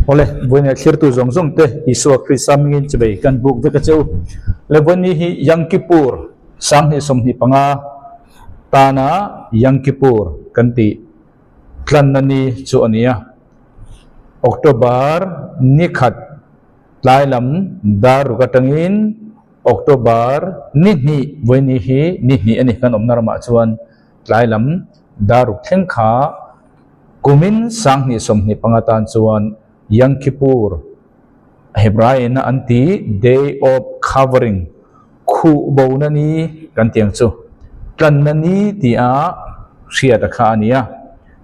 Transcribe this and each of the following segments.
Awle, vawiin thlirtu zawng zawng te Isua Krista hmingin chibei kan buk vek a che u. Le vawiin hi Yom Kippur 2025 tana Yom Kippur kan tih tlanna ni chu a ni a. October ni khat tlai lam dar ruk atangin October ni hnih vawiin hi ni hnih a ni kan awmna ramah chuan tlai lam dar ruk thleng kha Kumin 2025 tan chuan Yom Kippur, Hebraiin an ti Day of Covering, khuh bona ni kan ti ang chu, tlanna ni tia hriat a kha a ni a.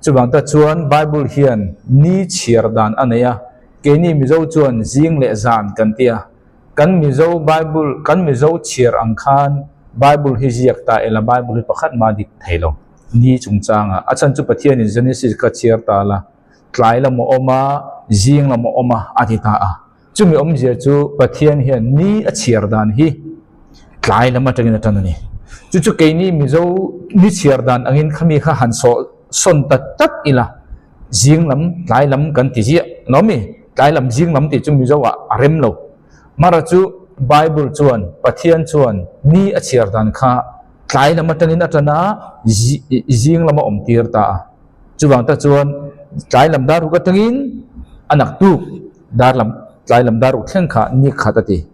Chuvang ta chuan Bible hian ni chhiar dan a nei a, keini Mizo chuan zing leh zan kan ti a. Kan Mizo Bible, kan Mizo chhiar ang khan Bible hi ziak ta ila Bible hi pakhat mah dik thei lo. Ni chungchanga a chhan chu Pathianin Genesis kha chhiar ta la, tlai lam a awm a, zing lam a awm a, a ti ta a. Chumi awmzia chu Pathian hian ni a chhiar dan hi tlai lam atangin a tan a ni. Chu chu keini Mizo ni chhiar dan angin khami kha han sawh sawn ta tlat ila, zing lam, tlai lam kan ti ziah lo mi? Tlai lam, zing lam tih chu Mizo ah a rem lo. Mara chu Bible chuan Pathian chuan ni a chhiar dan kha Tlai lam atangin a tan a, zing lama awm tir ta a. Chuvang tak chuan tlai lam dar ruk atangin a nak tuk dar lam tlai lam dar ruk thleng kha ni khat a ti.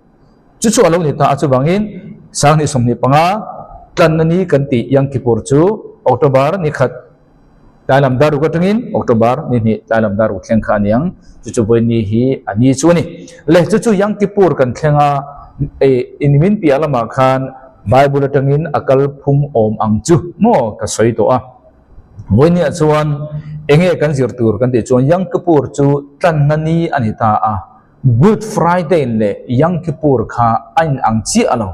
Chu chu a lo ni ta a, chuvangin 2025 tlanna ni kan tih Yom Kippur chu October ni khat tlai lam dar ruk atangin October ni hnih tlai lam dar ruk thleng kha a ni ang. Chu chu vawi ni hi a ni chu a ni. Le chu chu Yom Kippur kan thleng a, in min piah lamah khan Bible atangin a kal phung awm ang chu maw ka sawi tawh a. Vawi niah chuan enge kan zir tur kan tih chuan Yom Kippur chu tlanna ni a ni ta a. Good Friday leh Yom Kippur kha a inang chiah lo.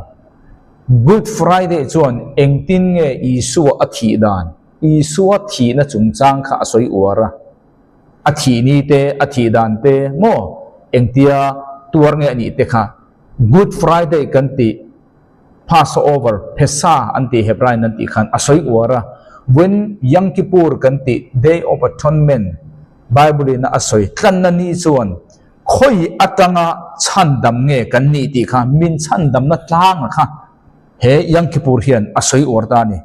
Good Friday chuan engtin nge Isua a thih dan? Isua thihna chungchang kha a sawi uar a, a thih ni te, a thih dan te maw engtia tuar nge a nih te kha Good Friday kan tih Passover, Pesah an tih Hebrain an tih khan a sawi uar a. When Yom Kippur kan tih Day of Atonement Bible in a sawi tlanna ni chuan khawi atanga chhandam nge kan nih tih kha min chhandamna tlanga kha He Yom Kippur hian a sawi uar ta a ni.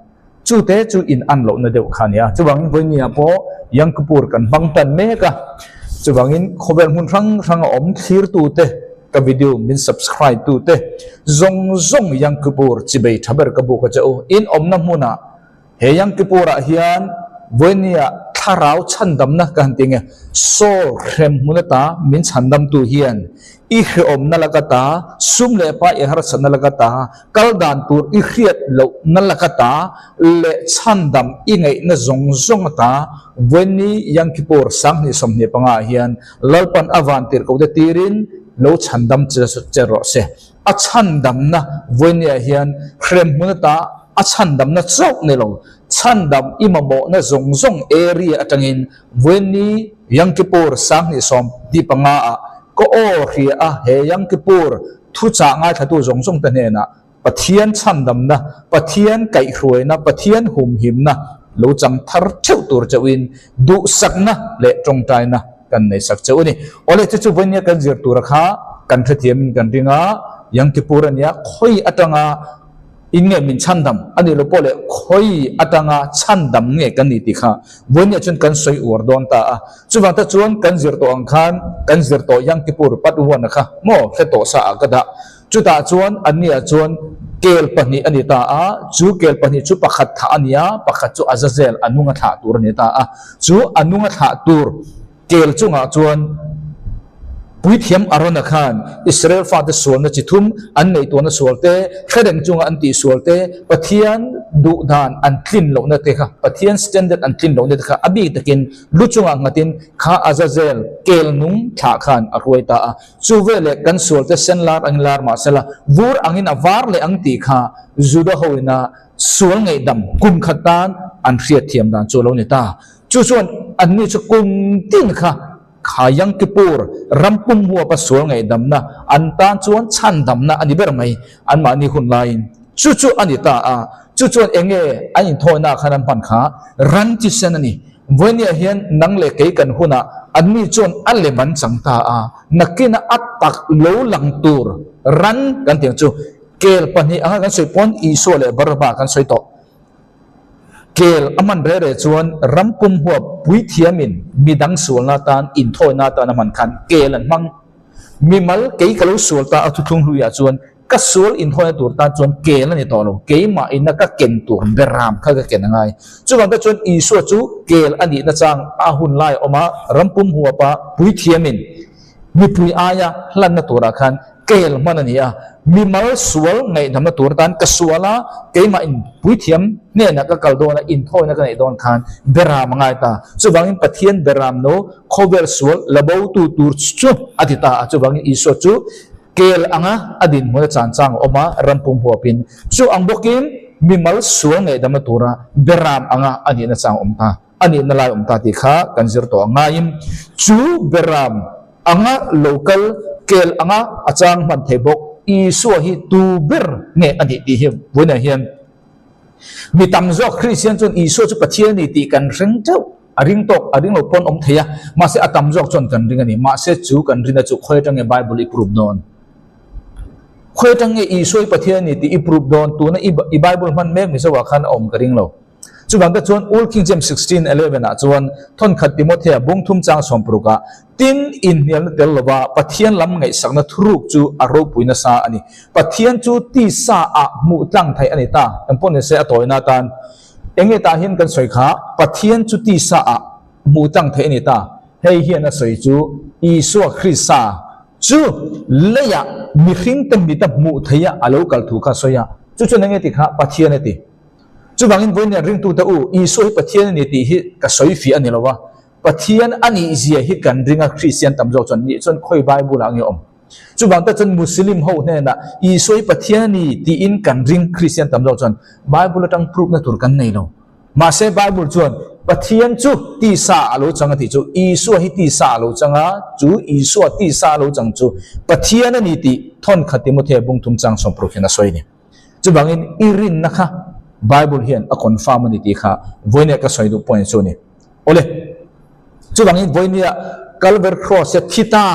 Chute chu in an lohna deuh kha a ni a. Chuvangin vawinia pawh Yom Kippur kan hmang tan mek a. Chuvangin khawvel hmun hrang hranga awm thlirtute, ka video min subscribe tute zawng zawng Yom Kippur chibei tha ber ka buk a che u. In awmna hmunah He Yom Kippur-ah hian vawinia thlarau chhandamna ka han ti nge, Saul hrem hmun ata min chhandamtu hian i hrehawmna lak ata, sum leh pa i harsatna lak ata, kal dan tur i hriat lohna lak ata leh chhandam i ngaihna zawng zawng ata vawiini Yom Kippur 2025 ah hian Lalpan a van tirhkohte tirin lo chhandam che rawh se. A chhandamna vawinia hian hrem hmun ata a chhandamna chauh ni lo, chhandam i mamawhna zawng zawng area atangin vawiini Yom Kippur 2025 ah ka aw hria a, he Yom Kippur thuchah ngaithlatu zawng zawng te hnenah Pathian chhandamna, Pathian kaihhruaina, Pathian humhimna lo chang thar theuh tur chauhin duhsakna leh tawngtaina kan nei sak chauh a ni. Awle chu chu vawinia kan zir tura kha kan hrethiamin kan ring a, Yom Kippur a nia, khawi atanga in nge min chhandam a nih loh pawh leh khawi atanga chhandam nge kan ni tih kha vawinia chuan kan sawi uar dawn ta a. Chuvang ta chuan kan zir tawh ang khan kan zir tawh Yom Kippur pat uan a kha maw hre tawh sa ah ka dah. Chutah chuan anniah chuan kel pahnih a ni ta a, chu kel pahnih chu pakhat thah a ni a, pakhat chu Azazel a nunga thlah tur a ni ta a. Chu a nunga thlah tur kel chungah chuan Puithiam Arona khan Israel fate sualna chi thum an ngaihtuahna sual te, hre reng chunga an tih sual te, Pathian duh dan an tlin lohna te kha, Pathian standard an tlin lohna te kha a bik takin lu chungah nghatin kha Azazel kel nung thlah khan a hruai ta a. Chu veleh kan sualte sen lar angin lar mah sela, vur angin a var leh ang tih kha Juda hoina sual ngaihdam kum khat tan an hriatthiam dan chu a lo ni ta. Chu chuan anni chu kum tin kha kha Yom Kippur ram pum huapa sual ngaihdamna an tan chuan chhandamna a ni ber mai anmahni hun laiin. Chu chu a ni ta a, chu chuan enge an inthawina khan an hman kha ran chi sen a ni. Vawinia hian nang leh kei kan hunah anni chuan a lem an chang ta a, nakina a tak lo lang tur ran kan tih ang chu kel pahnih anga kan sawi pawn Isua leh Baraba kan sawi tawh. Kel a hman re re chuan ram pum huap puithiamin midang sualna atan inthawina atan a hman khan kel an hmang. Mimal kei ka lo sual ta a thuthlung hluiah chuan ka sual inthawina tur tan chuan kel a ni tawh lo, keimah ina ka ken tur beram kha ka ken a ngai. Chuvang te chuan Isua chu kel a nihna chang a hun lai a awm a, ram pum huapa puithiamin mipui aia hlanna turah khan Kel hman a ni a, mimal sual ngaihdamna tur atan ka sual a, keimah in puithiam hnenah ka kal dawn a, inthawina ka neih dawn khan beram a ngai ta. Chuvangin Pathian beram no khawvel sual la botu tur chu a ti ta a, chuvangin Isua chu kel anga a dinhmun a chan chang a awm a, rampum huapin. Chu ang bawkin mimal sual ngaihdamna tura beram anga a nihna chang a awm ta. A nihna lai awm ta tih kha kan zir tawh ang ngaiin chu beram anga lo kal kel anga a chang hman thei bawk. Isua hi tu ber nge a nih tih hi vawiinah hian mi tam zawk Kristian chuan Isua chu Pathian a ni tih kan ring teuh, a ring tawk, a ring lo pawn awm thei a, mahse a tam zawk chuan kan ring a ni. Mahse chu kan rin a chu khawi atang nge Bible i prove dawn? Khawi atang nge Isua hi Pathian a ni tih i prove dawn? Tuna i Bible hman mek Mizoah khan a awm ka ring lo. Chuvang te chuan Old King James 16:11 ah chuan thawnkhat Timothea bung thum chang sawmparuk ah tin inhnialna tel lova Pathian lam ngaihsakna thuruk chu a ropui nasa a ni. Pathian chu tisa ah hmuh tlang theih a ni ta. Kan pawh nise a tawina atan enge tah hian kan sawi kha Pathian chu tisa ah hmuh tlang theih a ni ta. Hei hian a sawi chu Isua Krista chu leiah mihringte mita hmuh theiha a lo kal thu kha a sawi a. Chu chuan enge ti kha Pathian a ti. Chuvangin vawiin ringtute u, Isua hi Pathian a ni tih hi ka sawi fiah a ni lo a, Pathian a nih zia hi kan ring a, Kristian tam zawk chuan nih chuan khawi Bible ah nge awm? Chuvang te chuan Muslim ho hnenah Isua hi Pathian a ni tiin kan ring Kristian tam zawk chuan Bible atang proof na tur kan nei lo. Mahse Bible chuan Pathian chu tisa a lo chang a tih chu Isua hi tisa a lo chang a, chu Isua tisa a lo chang chu Pathian a ni tih thawnkhat Timothea bungthum chang sawmparuk hian a sawi a ni. Chuvangin i rinna kha Bible hian a confirm a ni tih kha vawinia ka sawi duh point chu a ni. Awle, chuvangin vawinia Calvary Cross a thi ta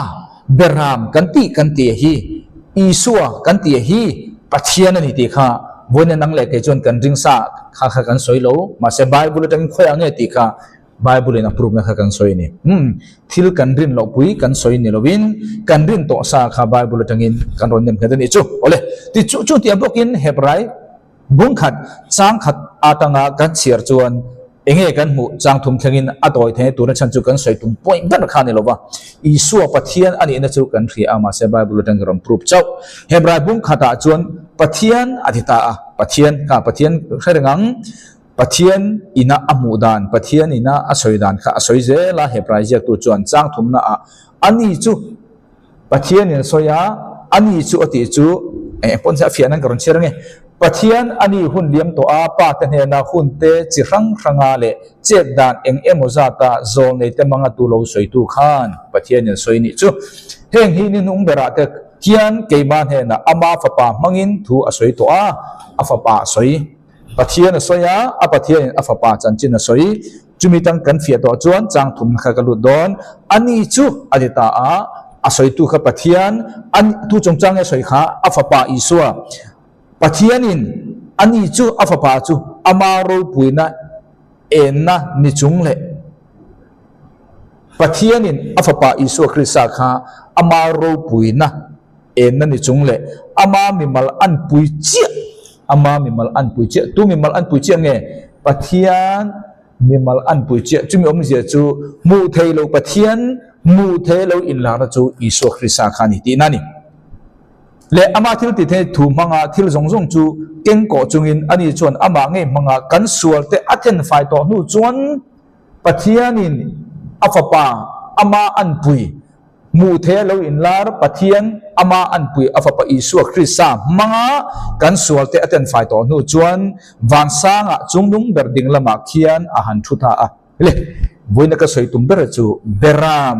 Beram kan tih kan tih hi Isua kan tih hi Pathian a ni tih kha vawinia nang leh kei chuan kan ring sa kha kha kan sawi lo mahse Bible atangin khawiah nge tih kha Bible in a prove na kha kan sawi a ni. Umm, thil kan rin loh pui kan sawi ni lovin kan rin tawh sa kha Bible atangin kan rawn nem nghet a nih chu. Awle, ti chu chu tia bawkin Hebrai bung khat chang khat atanga kan chhiar chuan enge kan hmuh chang thum thlengin a tawi thei turna chhan chu kan sawi tum point ber kha a ni lova. Isua Pathian a nihna chu kan hria a, mahse Bible atangin kan rawn prove chauh. Hebrai bung khatah chuan Pathian a ti ta a, Pathian kha Pathian hre reng ang. Pathian ina a hmuh dan, Pathian ina a sawi dan kha a sawi zel a, Hebrai ziaktu chuan chang thumna ah ani chu Pathianin a sawi a, ani chu a tih chu eng pawn se a fiah nan ka rawn chhiar ange. Pathian ani hun liam tawh a, pa te hnena hun te chi hrang hranga leh chet dan eng emaw zata zawl nei te manga tu lo sawitu khan Pathianin a sawi nih chu. Heng hi ni hnung berah te hian keimah hnenah ama fapa hmangin thu a sawi tawh a, a fapa a sawi. Pathian a sawi a, a Pathianin a Fapa chanchin a sawi. Chumi tang kan fiah tawh chuan chang thumna kha ka lut dawn. Ani chu a ti ta a, a sawitu kha Pathian, a tu chungchang nge a sawi kha? A Fapa Isua. Pathianin ani chu a Fapa chu ama ropuina enna ni chung leh Pathianin a Fapa Isua Krista kha ama ropuina Enna ni chung leh ama mimal an pui chiah, ama mimal an pui chiah, tu mimal an pui chiah nge? Pathian mimal an pui chiah. Chumi awmzia chu hmuh thei lo Pathian hmuh thei lo inlarna chu Isua Krista kha a ni tihna a ni. Leh ama thil ti thei thu hmanga thil zawng zawng chu kengkawh chungin ani chuan amah ngei hmanga kan sualte a thenfai tawh hnu chuan Pathianin a fapa ama an pui Hmuh thei a lo inlar Pathian ama anpui a Fapa Isua Krista hmanga kan sualte a tenfai tawh hnu chuan vansangah chungnung ber ding lamah khian a han thu ta a. Le, vawiina ka sawi tum ber chu Beram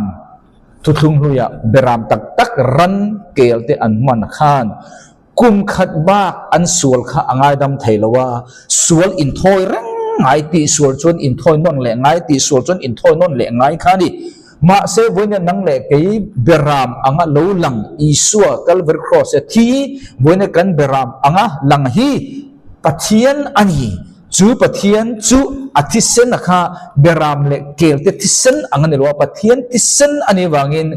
thuthlung hluiah Beram tak tak ran kel te an hman khan kum khat bak an sual kha a ngaidam thei lo a, sual inthawi reng. ngai tihsual chuan inthawi nawn leh ngai, tihsual chuan inthawi nawn leh ngai kha a ni. Mahse, vawiin nang leh kei beram anga lo lang Isua Calvary Cross-a thi, vawiin kan beram anga lang hi Pathian a ni. Chu Pathian chu a thisen a kha beram leh kelte thisen ang a ni lo a, Pathian thisen a nih vangin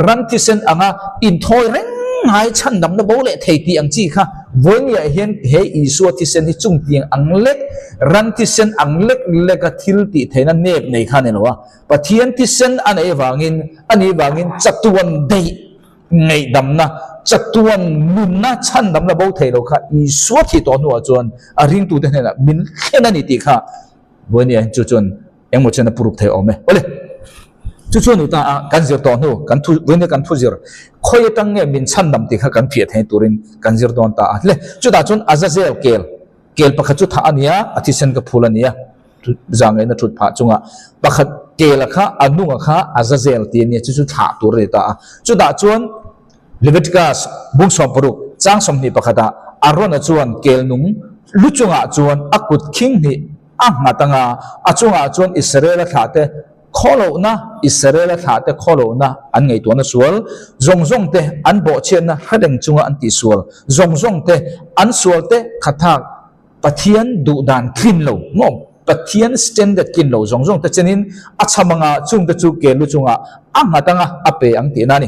ran thisen anga inthawi reng ngai chhandamna bo leh thei tih ang chi kha vawinia hian he Isua thisen hi chungtiang ang lek, ran thisen ang lek leka thil tih theihna nep nei kha a ni lo a, Pathian thisen a neih vangin a nih vangin chatuan daih Ngaihdamna, chatuan nunna chhandamna bo thei lo kha Isua thih tawh hnuah chuan a ringtute hnenah min thlen a ni tih kha Vawinia hian chu chuan engmaw chen a purup thei awm e. Awle, chu chuan u ta a kan zir tawh hnu, kan thu, Vawinia kan thu zir khawi atang nge min chhandam tih kha kan fiah thei turin kan zir dawn ta a. Le, chutah chuan Azazel kel, kel pakhat chu thah a ni a, a thisen ka phul a ni a. Zangaihna thut phah chungah pakhat kela kha a nunga kha a za zel ti a nia, chu chu thlah tur a ni ta a. Chutah chuan Leviticus bung 60 chang 21 ah Arona chuan kel nung lu chungah chuan a kut khing hnih a nghat anga a chungah chuan Israela thlahte khawlohna, Israela thlahte khawlohna an ngaihtuahna sual zawng zawng te, an bawhchhiatna hradeng chunga an tihsual zawng zawng te, an sualte khathak Pathian duh dan tlin lo maw? Pathian standard tlin lo zawng zawng te chenin a chham anga chungte chu ke lu chungah a nghat anga a pe ang tihna a ni.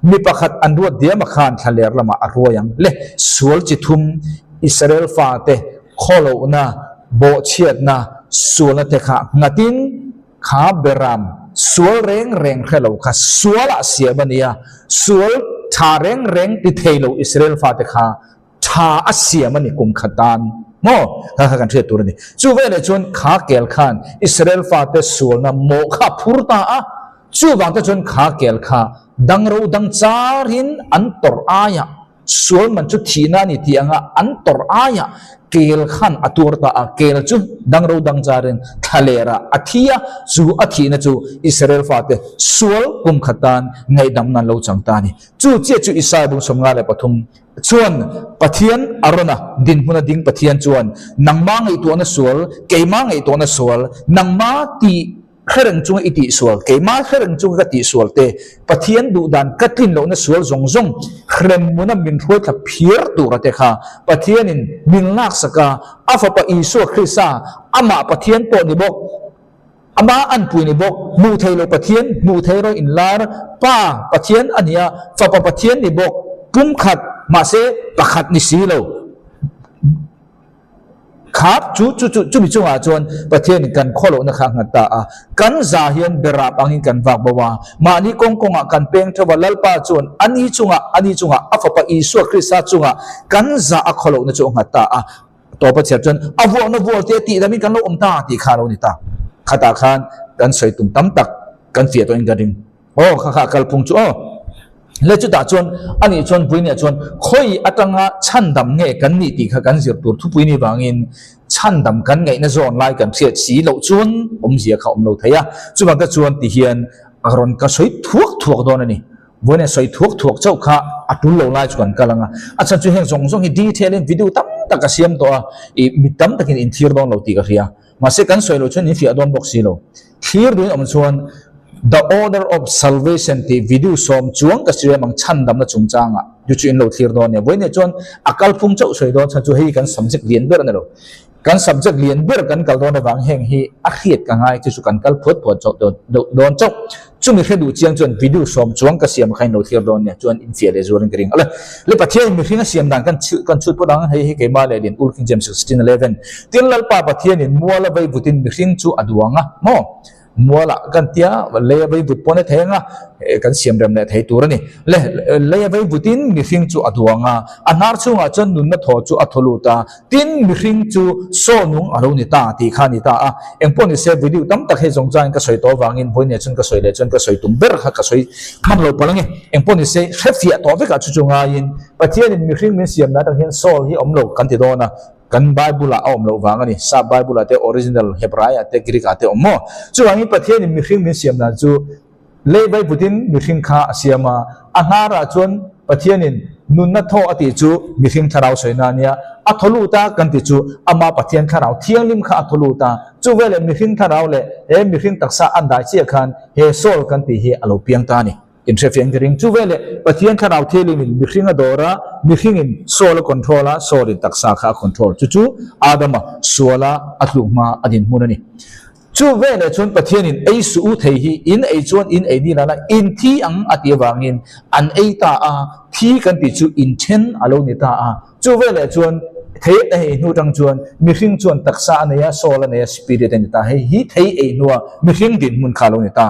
Mi pakhat an ruat diam a khan thlaler lamah a ruai ang le. Sual chi thum Israel fate khawlohna, bawhchhiatna, sualna te kha nghatin kha beram sual reng reng hre lo kha sualah siam a nia. Sual tha reng reng ti thei lo Israel fate kha Tha a siam a ni kum khat tan maw? Kha kha kan hriat tur a ni. Chu veleh chuan kha kel khan Israel fate sualna mawh kha a phur ta a, chuvang te chuan kha kel kha dangro dang charin an tawrh aiah sual man chu thihna a ni tih anga an tawrh aiah kel khan a tuar ta a, kel chu dangro dang charin thlalerah a thi a, chu a thihna chu Israel fate sual kum khat tan ngaihdamna an lo chang ta a ni. Chu chiah chu Isaiah bung 53 Chuan Pathian Arona dinhmuna ding Pathian chuan, Nangma ngaihtuahna sual, keima ngaihtuahna sual, nangma tih hre reng chunga i tih sual, keima hre reng chunga ka tih sual te, Pathian duhdan ka tlin lohna sual zawng zawng hremmuna min hruai thla phiar tura te kha Pathianin min laksak a, a Fapa Isua Krista, amah Pathian pawh ni bawk. Amah an pui ni bawk, hmuh thei lo Pathian, hmuh thei rawh inlar, Pa Pathian a nia, Fapa Pathian ni bawk, pumkhat, mahse pakhat ni si lo. Kha chu chu chu chumi chungah chuan Pathianin kan khawlohna kha a nghat ta a, kan za hian berap angin kan vak bo a, mahni kawng kawngah kan peng theuh a, Lalpa chuan ani chungah, ani chungah, a Fapa Isua Krista chungah kan za a khawlohna chu a nghat ta a. Tawpa chhiar chuan a vuakna vual te tih damin kan lo awm ta tih kha a lo ni ta. Khatah khan kan sawi tum tam tak kan fiah tawhin ka ring. Aw kha kha kalphung chu aw. Le chutah chuan anih chuan Puinia chuan khawi atanga chhandam nge kan nih tih kha kan zir tur thupui ni vangin chhandam kan ngaihna zawn lai kan hriat si loh chuan awmzia kha awm lo thei a. Chuvang te chuan tihian a rawn ka sawi thuak thuak dawn a ni. Vawiin sawi thuak thuak chauh kha a tul lo lai chu kan kal ang a, a chhan chu heng zawng zawng hi detail in video tam tak a siam tawh a, ih mi tam takin in thlir dawn lo tih ka hria. Mahse kan sawi loh chuan in fiah dawn bawk si lo. Thlir duhin awm chuan The Order of Salvation tih video sawm chuang ka siam ang chhandamna chungchangah chu chu in lo thlir dawn nia. Vawiin chuan a kalphung chauh sawi dawn chhan chu hei kan subject lian ber a ni lo. Kan subject lian ber kan kal dawn avang heng hi a hriat ka ngai chu chu kan kal phuat phuat chauh dawn deuh dawn chauh. Chumi hre duh chiang chuan video sawm chuang ka siam kha in lo thlir dawn nia chuan in fiah leh zualin ka ring. Awle, le Pathianin mihring a siam dan kan chhilh kan chhut pawt ang hei hi keimah leh lian Ur King James 16:11 Tin Lalpa Pathianin mual a vei vutin mihring chu a duang a maw? Mualah kan tia lei a vei vut pawn e thei anga kan siam rem leh thei tur a ni. Le lei a vei vutin mihring chu a duang a, a hnar chhungah chuan nunna thaw chu a thaw lut a, tin mihring chu saw nung a lo ni ta tih kha a ni ta a. Engpawh ni se video tam tak hei zawng chuan ka sawi tawh avangin vawiin chuan ka sawi leh chuan ka sawi tum ber kha ka sawi hman lo palh ange. Engpawh ni se hrefiah tawh vekah chu chu ngaiin Pathianin mihring min siam dan atang hian sawl hi awm lo kan ti dawn a. Kan Bible-ah a awm loh vang a ni. Sap Bible-ah te, original Hebrai-ah te, Greek-ah te a awm maw? Chuvangin Pathianin mihring min siam dan chu lei vaivutin mihring kha a siam a, a hnarah chuan Pathianin nunna thaw a tih chu mihring thlarau sawina a nia. A thaw lut a kan ti chu ama Pathian thlarau thianghlim kha a thaw lut a, chu veleh mihring thlarau leh he mihring taksa an dai chiah khan he soul kan tih hi a lo piang ta a ni. Inhrefiah ka ring. Chu veleh Pathian thlarau thianghlimin mihring a dawr a, mihringin soul a control a, soul in taksa kha a control. Chu chu Adama suala a tluk hma a dinhmun a ni. Chu veleh chuan Pathianin ei suh u thei hi in ei chuan in ei ni lala in thi ang a tih avangin an ei ta a, thi kan tih chu in then a lo ni ta a. Chu veleh chuan thei a ei hnu tang chuan mihring chuan taksa a nei a, soul a nei a, spirit a ni ta. Hei hi thei ei hnua mihring dinhmun kha a lo ni ta.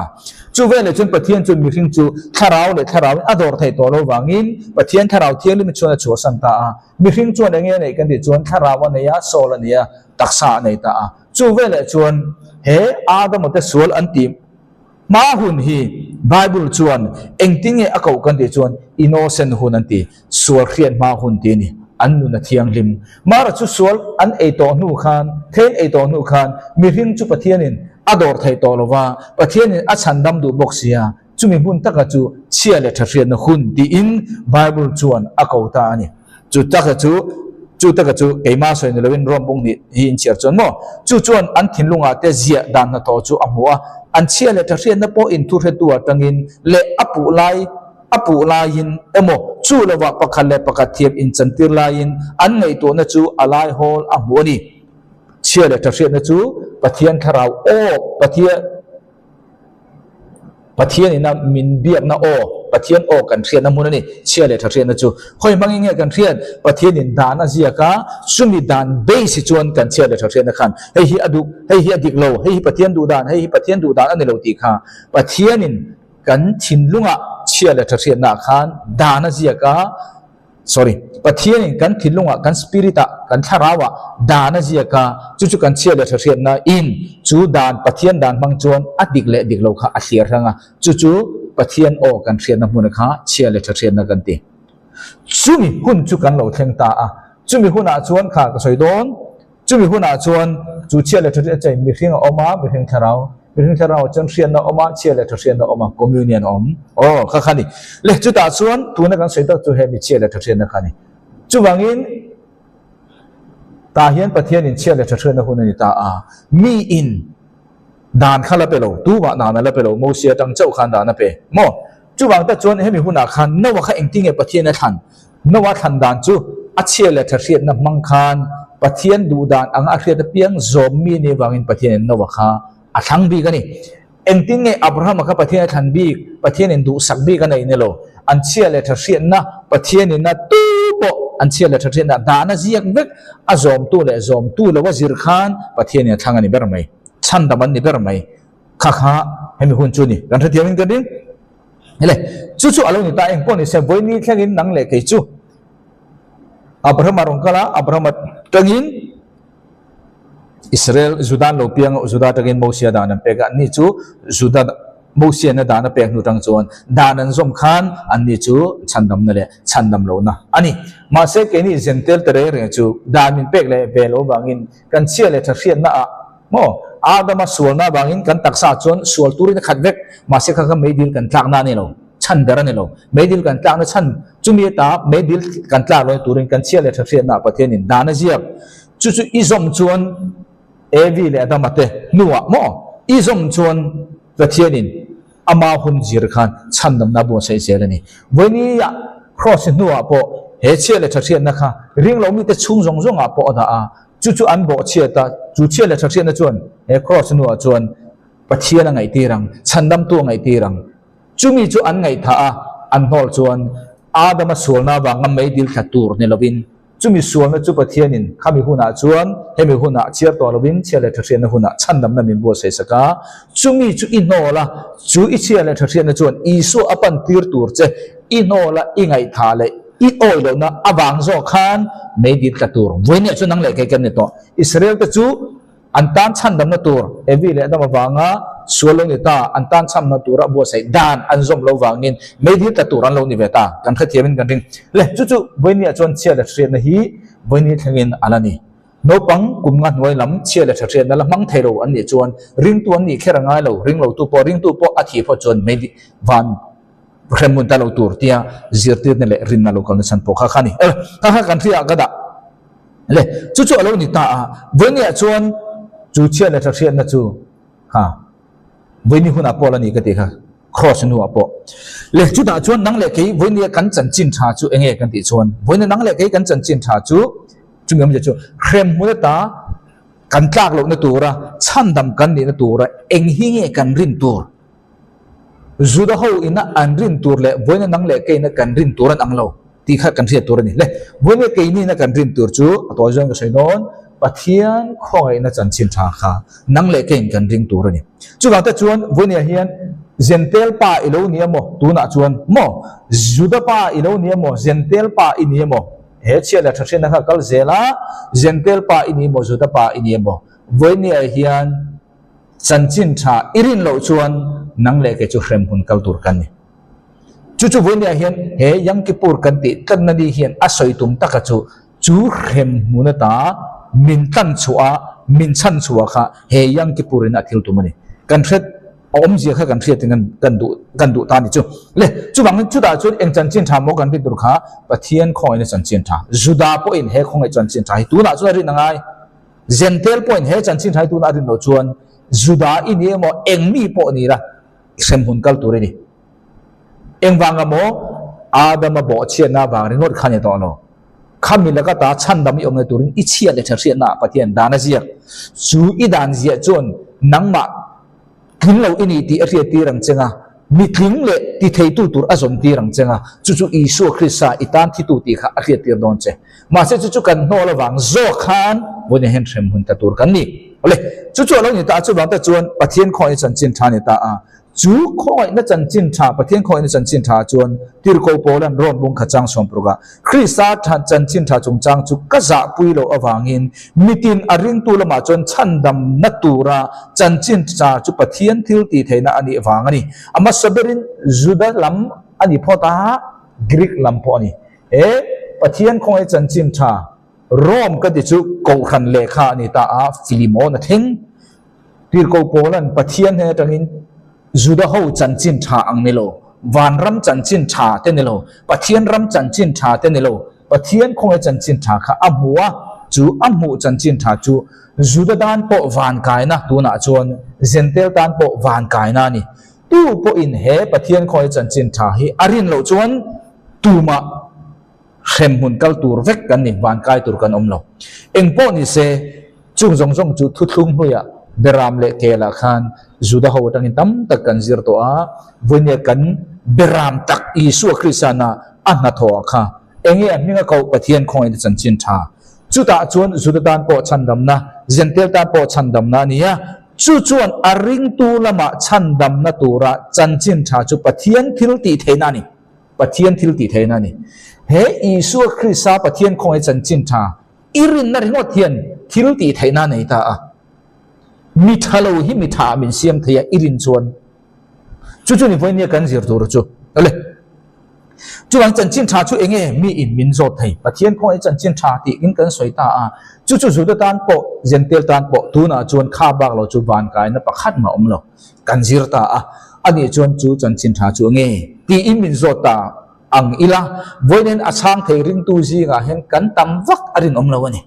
Chu veleh chuan Pathian chuan mihring chu thlarau leh thlarauin a dawr theih tawh lo vangin Pathian thlarau thianghlim chuan a chhuahsan ta a. Mihring chuan enge a neih kan tih chuan thlarau a nei a, soul a nei a, taksa a nei ta a. Chu veleh chuan he Adama te sual an tih hma hun hi Bible chuan engtinge a koh kan tih chuan innocent hun an ti, sual hriat hma hun tih a ni, an nun a thianghlim. Mara chu sual an ei tawh hnu khan, then ei tawh hnu khan mihring chu Pathianin a dawr thei tawh lo va, Pathianin a chhandam duh bawk sia, chumi hmun taka chu chhia leh tha hriatna hun tiin Bible chuan a ko ta a ni. Chu taka chu, chu taka chu keimah sawi ni loin Rom bung nih hi inchhiar chuan maw? Chu chuan an thinlungah te ziah dan hnathawh chu a hmu a, an chhia leh tha hriatna pawh inthu hretu atangin leh a puh lai a puh laiin emaw chu lovah pakhat leh pakhat thiam inchantir laiin an ngaihtuahna chu a laihawl a hmu a ni. Chhia leh tha hriatna chu Pathian thlarau aw Pathian. Pathian ina min biakna aw, Pathian aw kan hriatna hmun a ni, chhia leh tha hriatna chu. Khawi hmangin nge kan hriat? Pathianin dan a ziak a, chumi dan base hi chuan kan chhia leh tha hriatna khan hei hi a duh, hei hi a dik lo, hei hi Pathian duh dan, hei hi Pathian duh dan a ni lo tih kha Pathianin kan thinlungah chhia leh tha hriatnaah khan dan a ziak a, Sorry, Pathianin kan thinlungah, kan spirit-ah, kan thlarauah dan a ziak a, chu chu kan chhia leh tha hriatna in chu dan, Pathian dan hmang chuan a dik leh dik lo kha a thliar hrang a, chu chu Pathian aw kan hriatna hmuna kha chhia leh tha hriatna kan ti. Chumi hun chu kan lo thleng ta a, chumi hunah chuan kha ka sawi dawn. Chumi hunah chuan chu chhia leh tha hriatna chain mihring a awm a, mihring thlarau, mihring thlarau chuan hriatna a awm a, chhia leh tha hriatna a awm a, communion a awm. Aw, kha kha ni. Le, chutah chuan tuna kan sawi tak chu he mi chhia leh tha hriatna kha a ni. Chuvangin, tah hian Pathianin chhia leh tha hriatna hun a ni ta a, miin Dan kha la pe lo, tumah dan a la pe lo, Mosia atang chauh khan dan a pe maw? Chuvang tak chuan hemi hunah khan Noah kha engtin nge Pathian a thlan? Noah thlan dan chu a chhia leh tha hriatna hmang khan Pathian duh dan anga a hriat apiang zawm mi nih avangin Pathianin Noah kha a thlang bik a ni. Engtin nge Abrahama kha Pathian a thlan bik? Pathianin duhsak bik a nei ni lo. An chhia leh tha hriatna Pathianin a tu pawh an chhia leh tha hriatna dan a ziak vek a zawmtu leh zawmtu lo a zir khan Pathianin a thlang a ni ber mai. Chhandam an ni ber mai. Kha kha hemi hun chu ni. Kan hrethiam in ka ring. Hele, chu chu a lo ni ta eng pawh ni se, vawiini thlengin nang leh kei chu Abrahama rawn kal a, Abrahama tangin Israel, Juda an lo piang a, Juda tangin Mosia dan an pek a, anni chu Juda Mosiana dan a pek hnu tang chuan dan an zawm khan anni chu chhandamna leh chhandam lohna a ni. Mahse keini Jentail te reng reng chu dan min pek leh ve lo vangin Kan chhia leh tha hriatna ah maw Adama sualna avangin kan taksa chuan sual turin a khat vek, mahse kha kha meidil kan tlakna a ni lo, chhan ber a ni lo. Meidil kan tlakna chhan chumi ata meidil kan tlak lo turin kan chhia leh tha hriatna ah Pathianin dan a ziak. Chu chu i zawm chuan Evi leh Adama te hnuah maw i zawm chuan Pathianin Ama hun zir khan chhandamna a buatsaih zel a ni. Vawinia Kraws hnuah pawh he chhia leh tha hriatna kha ring lo mite chhung zawng zawngah pawh a dah a, chu chu an bawhchhiat a, chu chhia leh tha hriatna chuan he Kraws hnuah chuan Pathian a ngaihtir ang, chhandamtu a ngaihtir ang. Chumi chu an ngaihthah a, an hnawl chuan Adama sualna avanga meidil thla tur ni lovin, Chumi sualna chu Pathianin khami hunah chuan hemi hunah chhiar tawh lovin chhia leh tha hriatna hunah chhandamna min buatsaih sak a. Chumi chu i hnawl a, chu i chhia leh tha hriatna chuan Isua a pan tir tur che i hnawl a, i ngaihthah leh i awi lohna avang zawk khan meidil tla tur vawinia chu nang leh kei kan ni tawh. Israel te chu An tan chhandamna tur Evi leh Adam avanga sual lo ni ta, an tan chhamna tura buatsaih dan an zawm lo vangin meidil tla tur an lo ni ve ta, kan hrethiamin kan ring. Le, chu chu vawinia chuan chhia leh hriatna hi vawini thlengin a la ni. Naupang kum nga hnuai lam chhia leh tha hriatna la hmang thei lo an nih chuan ringtu an nih kher a ngai lo, ring lotu pawh ringtu pawh a thih phawt chuan meidil van hremhmun ta lo tur tia zirtirna leh rinna lo kalna chhan pawh kha kha a ni. Kha kha kan hriatah ka dah. Le, chu chu a lo ni ta a, vawinia chuan chu chhia leh tha hriatna chu kha vawini hunah pawh la ni ka tih kha, cross hnuah pawh. Le, chutah chuan nang leh kei vawinia kan chanchin tha chu enge kan tih chuan, vawinia nang leh kei kan chanchin tha chu, chumi awmzia chu hremhmun ata kan tlak lohna tura chhandam kan nihna tura eng hi nge kan rin tur? Juda ho ina an rin tur leh vawiina nang leh keina kan rin tur an ang lo tih kha kan hriat tur a ni. Le, vawiina keinina kan rin tur chu a tawi zawng ka sawi dawn, Pathian khawngaihna chanchin tha kha nang leh keiin kan ring tur a ni. Chuvang te chuan vawiina hian Zentel pa i lo ni emaw tunah chuan maw Juda pa i lo ni emaw Zentel pa i ni emaw he chhia leh tha hriatna kha kal zel a, Zentel pa i ni emaw Juda pa i ni emaw vawiina hian Chanchin tha i rin loh chuan nang leh kei chu hremhmun kal tur kan ni. Chu chu vawinia hian he Yom Kippur kan tih tlanna ni hian a sawi tum taka chu chu hremhmun ata min tlan chhuah a, min chhan chhuah kha he Yom Kippur in a thil tum a ni. Kan hret a awmzia kha kan hriatin kan kan duh kan duh ta a ni chu. Le, chuvangin chutah chuan eng chanchin tha maw kan rin tur kha Pathian khawngaihna chanchin tha, Juda pawhin he khawngaih chanchin tha hi tunah chuan a rin a ngai. Zentel pawhin he chanchin hrai tuna a rin loh chuan Juda i ni emaw eng mi pawh ni la hremhmun kal tur i ni. Engvanga maw Adama bawhchhiatna vang ringawt kha ni tawh lo. Khami laka ta chhandam i awmna turin i chhiat leh ṭhahriatna ah Pathian dan a ziak. Chu i dan ziah chuan nangmah Tling lo i ni tih a hriat tir ang cheng a, mi tling leh ti theitu tur a zawm tir ang cheng a, chu chu Isua Krista i tan thitu tih kha a hriat tir dawn che. Mahse chu chu kan hnawl avang zawk khan vawiin hian hrem hun ta tur kan ni. Awle, chu chu a lo ni ta a, chuvang te chuan Pathian khawngaihna chanchin tha a ni ta a. Chu khawngaihna chanchin tha, Pathian khawngaihna chanchin tha chuan Tirhkoh Paula'n Rom bung kha chang sawmparukah Krista chanchin tha chungchang chu ka zahpui loh avangin mitin a ringtu lamah chuan chhandamna tura chanchin tha chu Pathian thil tih theihna a nih vang a ni. A hmasa berin Juda lam a ni phawt a, Greek lam pawh a ni. He Pathian khawngaih chanchin tha Rome ka ti chu Kohhran lehkha a ni ta a, Filimon a thleng. Tirhkoh Paula'n Pathian hnen atangin Juda ho chanchin tha ang ni lo, vanram chanchin tha te ni lo, Pathian ram chanchin tha te ni lo, Pathian khawngaih chanchin tha kha a hmu a, chu a hmuh chanchin tha chu Juda tan pawh van kaina tunah chuan Zentel tan pawh van kaina a ni. Tu pawhin he Pathian khawngaih chanchin tha hi a rin loh chuan tumah hremhmun kal tur vek kan ni, van kai tur kan awm lo. Engpawh ni se, chung zawng zawng chu thuthlung hnuiah Beram leh Kelah khan Juda ho atangin tam tak kan zir tawh a, vawinia kan Beram tak Isua Kristana a hnathawh kha enge a hminga koh Pathian khawngaihna chanchin tha. Chutah chuan Juda tan pawh chhandamna, Zentel tan pawh chhandamna a ni a, chu chuan a ringtu lamah chhandamna tura chanchin tha chu Pathian thil tih theihna a ni. Pathian thil tih theihna a ni. He Isua Krista Pathian khawngaih chanchin tha i rinna ringawt hian thil tih theihna a nei ta a. Mi tha lo hi mi tha ah min siam thei a i rin chuan chu chu ni vawinia kan zir tur chu. Awle. Chuvang chanchin tha chu enge mi in min zawt thei. Pathian khawngaih chanchin tha tih in kan sawi ta a. Chu chu Juda tan pawh Jentail tan pawh tunah chuan kha bak lo chu vankaina pakhat mah awm lo. Kan zir ta a, anih chuan chu chanchin tha chu nge? Tiin min zawt ta ang ila, vawiin a chhang thei ringtu zingah hian kan tam vak a rinawm lo a ni.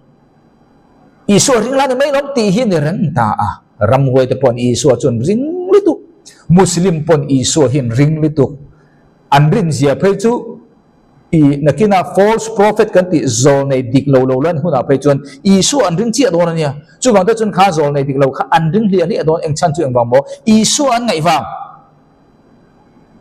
Isua ring la ni mai lawm tih hi ni reng ta a, ramhuai te pawhin Isua chuan ring lutuk, Muslim pawn Isua hian ring lutuk, an rinzia phei chu I nakinah false prophet kan tih zawlnei dik lo lo lan hunah phei chuan Isua an ring chiah dawn a nia. Chuvang te chuan kha zawlnei dik lo kha an ring hliah hliah dawn eng chhan chu engvang maw? Isua an ngaih vang.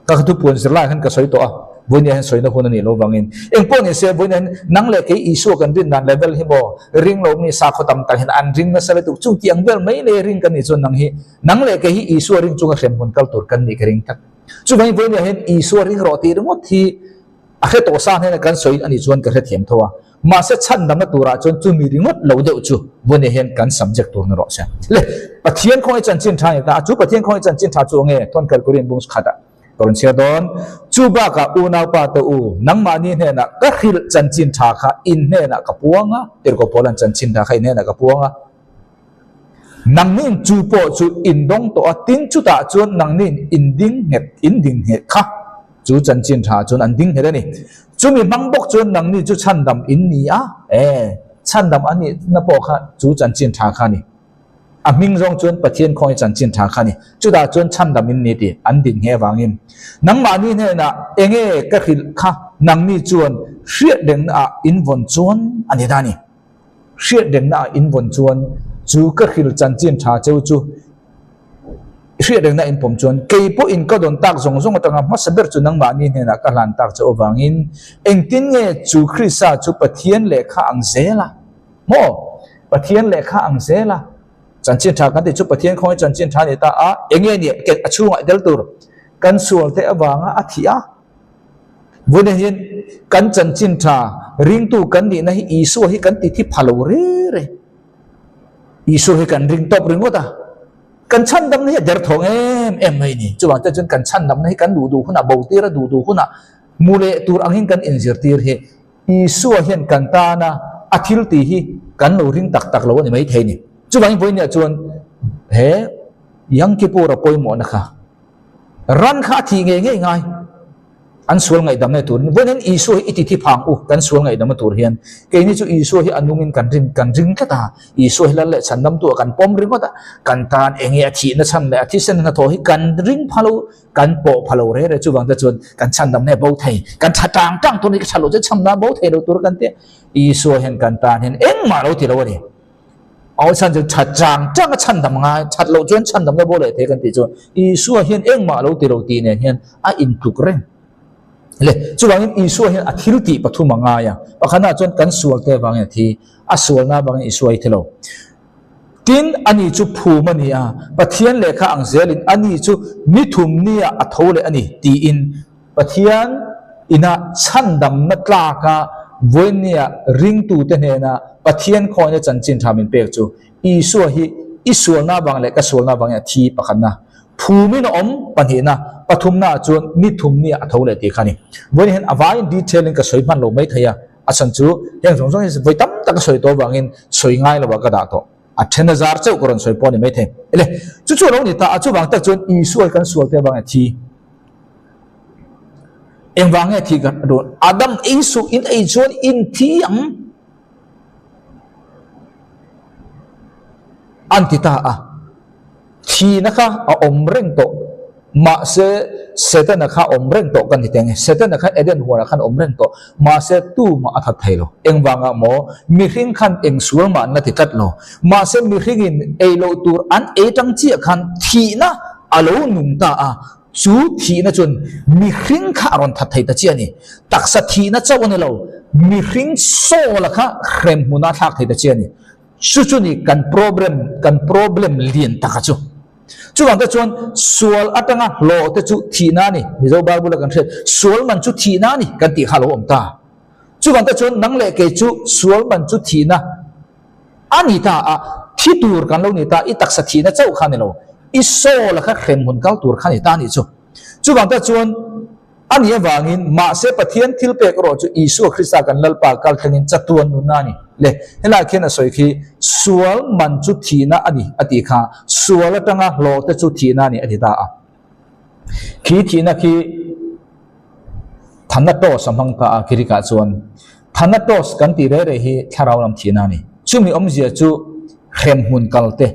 Ka kha thupuan zir lai khan ka sawi tawh a, vawinia hian sawina hun a nih loh vangin. Eng pawh ni se vawinia hian nang leh kei Isua kan rin dan level hi maw ring lo mi sakhaw tam tak hian an ring nasa lutuk chung tih ang vel mai leh ring kan nih chuan nang hi nang leh kei hi Isua ring chunga hremhmun kal tur kan nih ka ring tlat. Chuvangin vawinia hian Isua ring rawh tih ringawt hi a hre tawh sa hnena kan sawi a nih chuan ka hrethiam tho a. Mahse chhandamna turah chuan chumi ringawt lo deuh chu vawinia hian kan subject tur ni rawh se. Le, Pathian khawngaih chanchin tha a ni ta a, chu Pathian khawngaih chanchin tha chu enge? Thawn Kalkurin bung khatah ka rawn chhiar dawn. Chu bakah unaupa te u, nangmahni hnenah ka hrilh chanchin tha kha in hnenah ka puang a, Tirhkoh Paula'n chanchin tha kha in hnenah ka puang a. Nangnin chu pawh chu in dawng tawh a, tin chutah chuan nangnin in ding nghet, in ding nghet kha chu chanchin tha chuan an ding nghet a ni. Chumi hmang bawk chuan nangni chu chhandam in ni a, e. Chhandam an nihna pawh kha chu chanchin tha kha a ni. A hming zawng chuan Pathian khawngaih chanchin tha kha a ni. Chutah chuan chhandam in ni tih an din nghe avangin nangmahni hnenah enge ka hrilh kha nangni chuan hriat rengna ah in vawn chuan a ni ta a ni. Hriat rengna ah in vawn chuan chu ka hrilh chanchin tha cheu chu hriat rengna in pawm chuan kei pawh in ka dawn tak zawng zawng atanga hmasa ber chu nangmahni hnenah ka hlan tak che avangin engtin nge chu Krista chu Pathian lehkha ang zel a maw? Pathian lehkha ang zel a chanchin tha kan tih chu Pathian khawngaih chanchin tha a ni ta a, enge nia a chhungah tel tur kan sual te avanga a thih a. Vawiin hian kan chanchin tha ringtu kan nihna hi Isua hi kan ti thi pha lo re re. Isua hi kan ring tawp ringawt a, kan chhandamna hi a derthawng em em mai a ni. Chuvang te chuan kan chhandamna hi kan duh duh hunah bo tir a, duh duh hunah mu leh tur angin kan inzirtir hi Isua hian kan tana a thil tih hi kan lo ring tak tak lo a ni maithei a ni. Chuvangin vawiinah chuan he Yom Kippur a pawimawhna kha ran kha a thih ngei ngei ngai an sual ngaihdamna turin vawiin Isua hi i ti thi phang u kan sual ngaihdamna tur hian keini chu Isua hi a nungin kan rin kan ring tlat a Isua hi lal leh chhandamtu ah kan pawm ringawt a kan tan enge a thihna chhan leh a thisen hnathawh hi kan ring pha lo kan pawh pha lo re re chuvang te chuan kan chhandamna hi a bo thei kan tha tang tang tur ni ka tha lo chu chhandamna a bo thei lo tur kan tia Isua hian kan tan hian engmah lo ti lo a ni. Aw chhan chu that chang chang a chhandam ngai, that loh chuan chhandamna bo leh thei kan tih chu Isua hian engmah lo ti lo tih nen hian a intluk reng. Le, chuvangin Isua hian a thil tih pathum a ngai a, pakhatnaah chuan kan sual te avangin a thi, a sualna avangin Isua hi thi lo. Tin, ani chu phum a ni a, Pathian lehkha ang zelin ani chu ni thum nia a tho leh a ni tiin Pathian ina chhandamna tlaka vawinia ringtute hnena Pathian khawina chanchin tha min pek chu Isua hi i sualna avang leh ka sualna avangin a thi pakhatna, phumin a awm pahnihna, pathumna ah chuan ni thumnia a tho leh tih kha a ni. Vawiin hian a vaiin detail in ka sawi hman lo mai thei a, a chhan chu heng zawng zawng hi vawi tam tak ka sawi tawh avangin sawi ngai lo ah ka dah tawh. A then a zar chauh ka rawn sawi pawh a ni mai thei. Ele, chu chu a lo ni ta a, chuvang tak chuan Isua hi kan sualte avangin a thi. Engvang nge thi kan dawn? Adam ei suh in ei chuan in thi ang an ti ta a. Thihna kha a awm reng tawh. Mahse Setana kha awm reng tawh kan ti teng e. Setana kha Eden huanah khan awm reng tawh. Mahse tumah a that thei lo. Engvangah maw? Mihring khan eng sual mah an la ti tlat lo. Mahse mihringin ei loh tur an ei tang chiah khan thihna a lo nung ta a. Chu thihna chuan mihring kha a rawn that thei ta chiah a ni. Taksa thihna chauh a ni lo, mihring sawla kha hrem hmuna thlak thei ta chiah a ni. Chu chu ni kan problem, kan problem lian taka chu. Chuvang te chuan sual atanga hlawh te chu thihna a ni. Mizo Bible a kan hriat, sual man chu thihna a ni kan tih kha a lo awm ta. Chuvang te chuan nang leh kei chu sual man chu thihna a ni ta a, thi tur kan lo ni ta, i taksa thihna chauh kha a ni lo, i soul kha hremhmun kal tur kha a ni ta a nih chu. Chuvang te chuan a nih avangin mahse Pathian thil pek erawh chu Isua Krista kan Lalpa kal thlengin chatuan nunna a ni. Le, helaiah khian a sawi khi sual man chu thihna a ni a tih kha, sual atanga hlawh te chu thihna a ni a ti ta a. Khi thihna khi Thanatos a hmang ta a Greek-ah chuan. Thanatos kan tih reh reh hi thlarau lam thihna a ni. Chumi awmzia chu hremhmun kal te,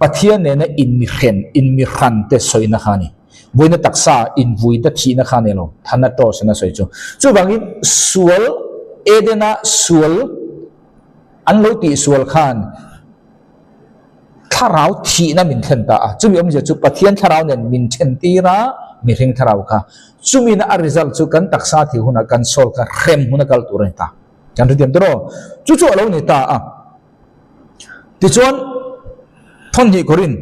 Pathian nena inmihren, inmihran te sawina kha a ni. Vuina taksa invuina thihna kha a ni lo, Thanatos in a sawi chu. Chuvangin sual, Edena sual an lo tihsual khan, Thlarau thihna min thlen ta a, chumi awmzia chu Pathian thlarau nen min then tir a, mihring thlarau kha. Chumina a result chu kan taksa thih hunah kan soul kha hrem huna kal tur a ni ta. Kan hrethiam tawh rawh. Chu chu a lo ni ta a. Tichuan, thawnhnih Korin.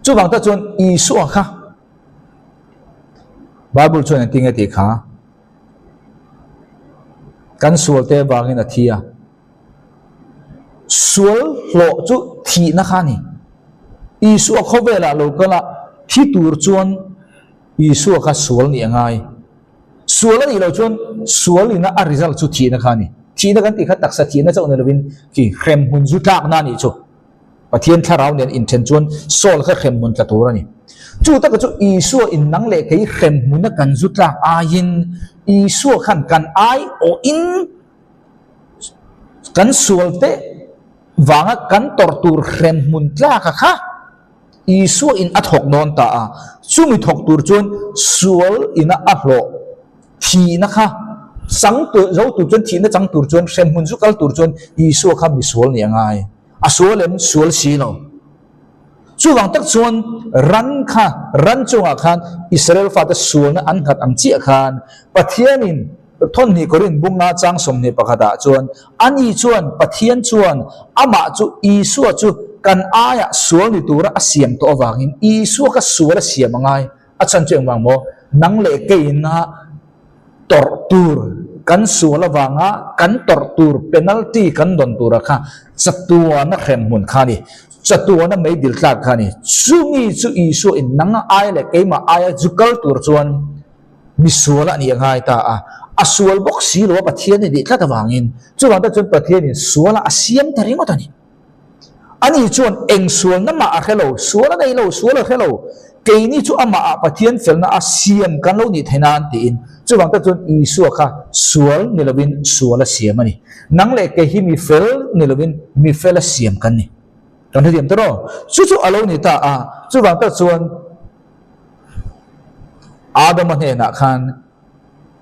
Chuvang tak chuan Isua kha Bible chuan engtin nge tih kha kan sualte vangin a thi a. Sual hlawh chu thihna kha a ni. Isua khawvelah lo kal a, thi tur chuan Isua kha sual nih a ngai. Sual a nih loh chuan sual ina a result chu thihna kha a ni. Thihna kan tih kha taksa thihna chauh ni lovin khi hremhmun zu tlakna a nih chu. Pathian thlarau nen inthen chuan Saul kha hremhmun tla tur a ni. Chu taka chu Isua in nang leh kei hremhmuna kan zu tlak aiin Isua khan kan aiawhin. Kan sual te vanga kan tawrh tur hrem hmun tlaka kha Isua in a thawk dawn ta a, chumi thawk tur chuan sual ina a hlawh thihna kha chang tur zo tur chuan thihna chang tur chuan hrem hmun chu kal tur chuan Isua kha misual nih a ngai. A sual em? Sual si lo. Chuvang tak chuan ran kha, ran chungah khan Israel fate sualna an nghat ang chiah khan Pathianin Thawnhnih Korinth bunga chang 21 ah chuan ani chuan Pathian chuan amah chu Isua chu kan aiah sual ni tura a siam tawh avangin Isua kha sual a siam a ngai. A chhan chu engvang maw? Nang leh keina tawrh tur kan sual avanga kan tawrh tur penalty kan dawn tura kha chatuana hremhmun kha a ni. Chatuana meidil tlak kha a ni. Chumi chu Isua in nang ai leh keimah aia zu kal tur chuan misual a nih a ngai ta a. A sual bawk si lo a Pathian i nih tlat avangin chuvang tak chuan Pathianin suala a siam ta ringawt a ni. Ani chuan eng sualna mah a hre lo, sual a nei lo, sual a hre lo. Keini chu amahah Pathian felna a siam kan lo nih theih nan tiin chuvang tak chuan Isua kha sual ni lovin sual a siam a ni. Nang leh kei hi mi fel ni lovin mi fel a siam kan ni. Kan hrethiam ta rawh. Chu chu a lo ni ta a, chuvang tak chuan Adama hnenah khan,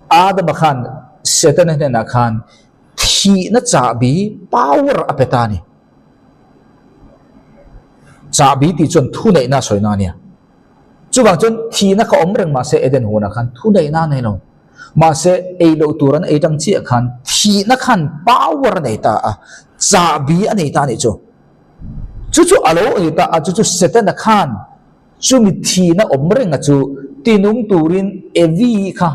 Adama khan Setana hnenah khan Thihna chahbi, power, a pe ta a ni. Chahbi tih chuan thuneihna a sawina a nia. Chuvang chuan thihna kha awm reng mahse Eden huanah khan thuneihna a nei lo. Mahse ei loh tur an ei tang chiah khan thihna khan power a nei ta a, chahbi a nei ta a nih chu. Chu chu a lo ei ta a, chu chu Setana khan Chumi thihna awm renga chu tinung turin Evi kha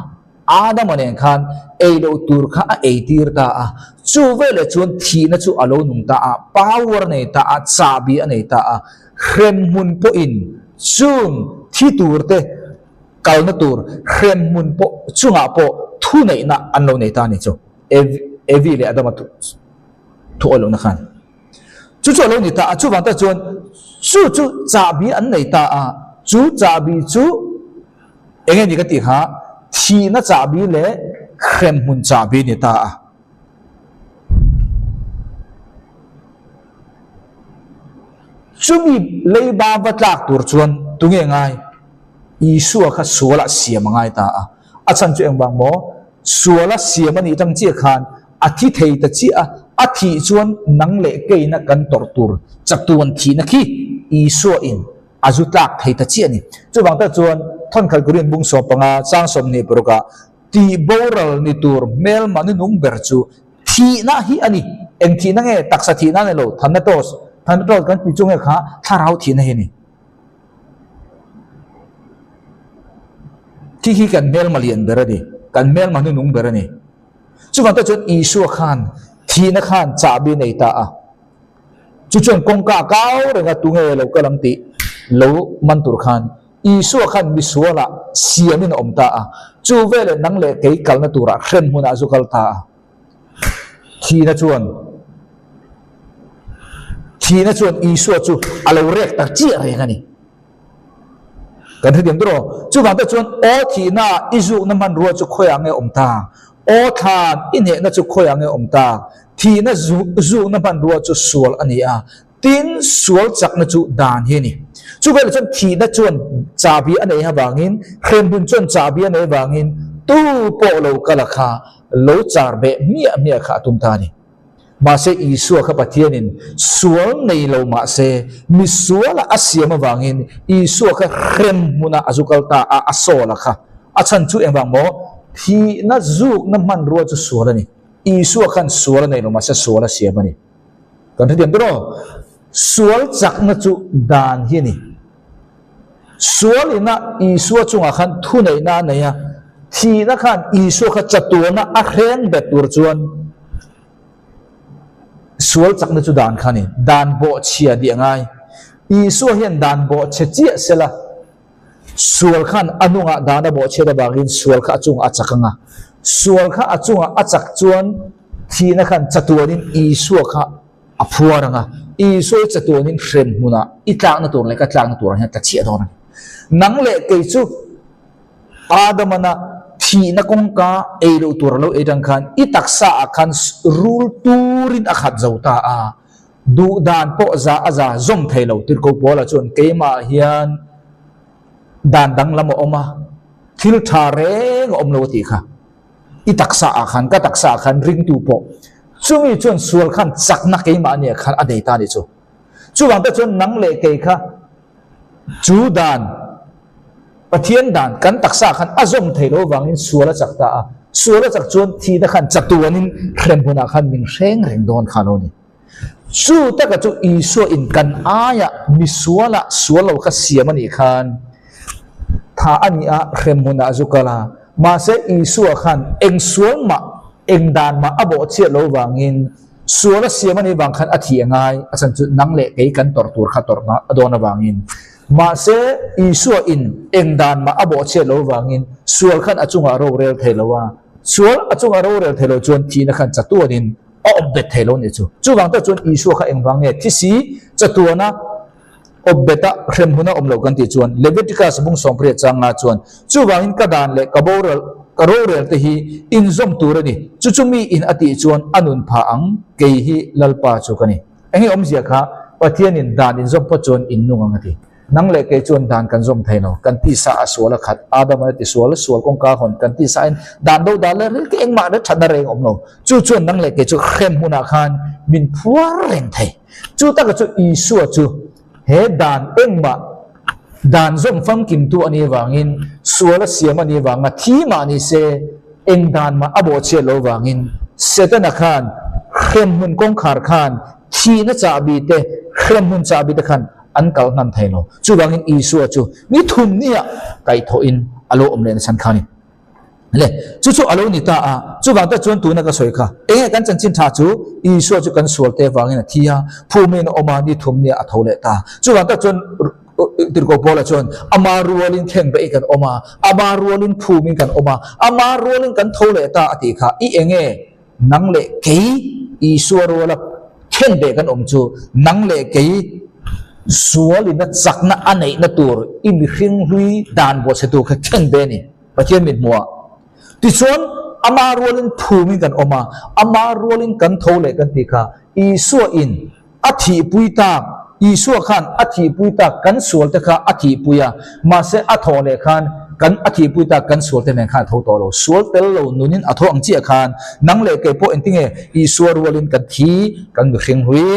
Adama nen khan ei loh tur kha a ei tir ta a. Chu veleh chuan thihna chu a lo nung ta a, power a nei ta a, chahbi a nei ta a. Hremhmun pawhin chung thi turte kalna tur hremhmun pawh chungah pawh thuneihna an lo nei ta a ni chu Evi leh Adama thu awih lohna khan. Chu chu a lo ni ta a, chuvang tak chuan chu chu chahbi an nei ta a, chu chahbi chu eng nge ni ka tih kha thihna chahbi leh hremhmun chahbi a ni ta a. Chumi leiba va tlak tur chuan tunge ngai? Isua kha sualah siam a ngai ta a. A chhan chu engvang maw? Suala siam a nih tang chiah khan a thi thei ta chiah a, a thih chuan nang leh keina kan tawrh tur chatuan thihna khi Isua in a zu tlak thei ta chiah a ni. Chuvang tak chuan Thawnkhat Korin bung 15 chang 26 ah tih boral ni tur hmelma ni nung ber chu thihna hi a ni. Eng thihna nge? Taksa thihna a ni lo, Thanatos, Thanatos kan tih chu nge kha thlarau thihna hi a ni. Khi khi kan hmelma lian ber a ni, kan hmelma hnunung ber a ni. Chuvang tak chuan Isua khan thihna khan chahbi nei ta a, chu chuan kawngka a kau reng a, tunge lo kal ang tih lo man tur khan Isua khan misualah siamin a awm ta a, chu veleh nang leh kei kalna turah hrem hmunah zu kal ta a. Thihna chuan Thihna chuan Isua chu a lo rek tak chiah reng a ni. Kan hrethiam tur aw. Chuvang te chuan aw thihna i zukna hmanrua chu khawiah nge awm ta? Aw thlan i hnehna chu khawiah nge awm ta? Thihna zukna hmanrua chu sual a ni a. Tin, sual chakna chu dan hi a ni. Chuvelah chuan thihna chuan chahbi a neih avangin, hremhmun chuan chahbi a neih avangin tu pawh lo kal a kha lo char beh hmiah hmiah kha a tum ta a ni. Mahse, Isua kha Pathianin sual nei lo mahse, mi suala a siam avangin Isua kha hremhmunah a zu kal ta a, a sawl a kha. A chhan chu engvang maw? Thihna zukna hmanrua chu sual a ni. Isua khan sual a nei lo mahse sual a siam a ni. Kan hrethiam tur aw. Sual chakna chu dan hi a ni. Sual ina Isua chungah khan thuneihna a nei a, thihna khan Isua kha chatuana a hreng bet tur chuan sual chakna chu dan kha a ni. Dan bawhchhia tih a ngai. Isua hian dan bawhchhe chiah sela Sual khan a nungah dan a bawhchhiat avangin sual kha a chungah a chak ang a. Sual kha a chungah a chak chuan thihna khan chatuanin Isua kha a phuar ang a. Isua hi chatuanin hrem hmunah i tlakna tur leh ka tlakna turah hian tla chhiah dawn a ni. Nang leh kei chu Adamana. thihna kawngka ei loh tur a lo ei tang khan i taksa ah khan rul turin a khat zo ta a, duh dan pawh za a za zawm thei lo. Tirhkoh Paula chuan keimah ah hian dan danglam a awm a, thil tha reng a awm lo a tih kha. I taksa ah khan, ka taksa ah khan ringtu pawh chumi chuan sual khan chakna keimah nia khan a nei ta a nih chu. Chuvang te chuan nang leh kei kha chu dan, Pathian dan kan taksa khan a zawm thei lo vangin sual a chak ta a, sual a chak chuan thihna khan chatuanin hrem hunah khan min hreng reng dawn kha lo ni. Chu taka chu Isua in kan aia misuala sual lo kha siam a nih khan tha a ni a, hrem hunah zu kal a. Mahse Isua khan eng sual mah, eng dan mah a bawhchhiat lo vangin Sual a siam a nih vang khan a thih a ngai, a chhan chu nang leh kei kan tawrh tur kha tawrh a dawn avangin. Mahse, Isua in eng dan mah a bawhchhiat lo vangin sual khan a chungah rorel thei lo a, sual a chungah rorel thei lo chuan thihna khan chatuanin a awp bet thei lo nih chu. Chuvang tak chuan Isua kha engvang nge thi si chatuana awp bet a hrem hun a awm lo kan tih chuan Leviticus bung sawmpariat changa chuan chuvangin ka dan leh ka boral ka rorel te hi inzawm tur a ni, chu chu mi in a tih chuan a nun phah ang, kei hi Lalpa chu ka ni. Enge awmzia kha Pathianin dan inzawm phawt chuan in nung ang a ti. Nang leh kei chuan dan kan zawm thei lo, kan tisa a sual a khat, Adam an a ti sual, sual kawngka hawn kan tisa in dan do dan leh ril te engmah leh thatna reng awm lo, chu chuan nang leh kei chu hrem hunah khan min phuar reng thei. Chu taka chu Isua chu he dan engmah dan zawm famkimtu a nih avangin, sual a siam a nih avanga thi mah ni se, eng dan mah a bawhchhiat lo avangin Setana khan hremhmun kawngkhar khan thihna chahbi te, hremhmun chahbi te khan an kal hnan thei lo. Chuvangin Isua chu ni thum nia kaihthawhin a lo awm leh na chhan kha a ni. Le, chu chu a lo ni ta a, chuvang tak chuan tuna ka sawi kha, enge kan chanchin tha chu, Isua chu kan sual te vangin a thi a, phumin a awm a, ni thum nia a tho leh ta. Chuvang tak chuan Tirhkoh Paula chuan, Ama rualin thleng beih kan awm a, ama rualin phumin kan awm a, ama rualin kan tho leh ta a tih kha, i enge nang leh kei Isua ruala thleng beh kan awm chu, nang leh kei sualina chakna a neihna tur i mihring hlui dan buatchhetu kha thleng be a ni. Pathian mit hmuh ah. Tichuan, ama rualin phumin kan awm a, ama rualin kan tho leh kan tih kha Isua in a thihpui tak, Isua khan a thihpui tak kan sual te kha a thihpui a, mahse a thawh leh khan kan a thihpui tak kan sual te nen khan a tho tawh lo. Sual tel lo nunin a tho ang chiah khan nang leh kei pawh engtinge Isua rualin kan thi, kan mihring hlui,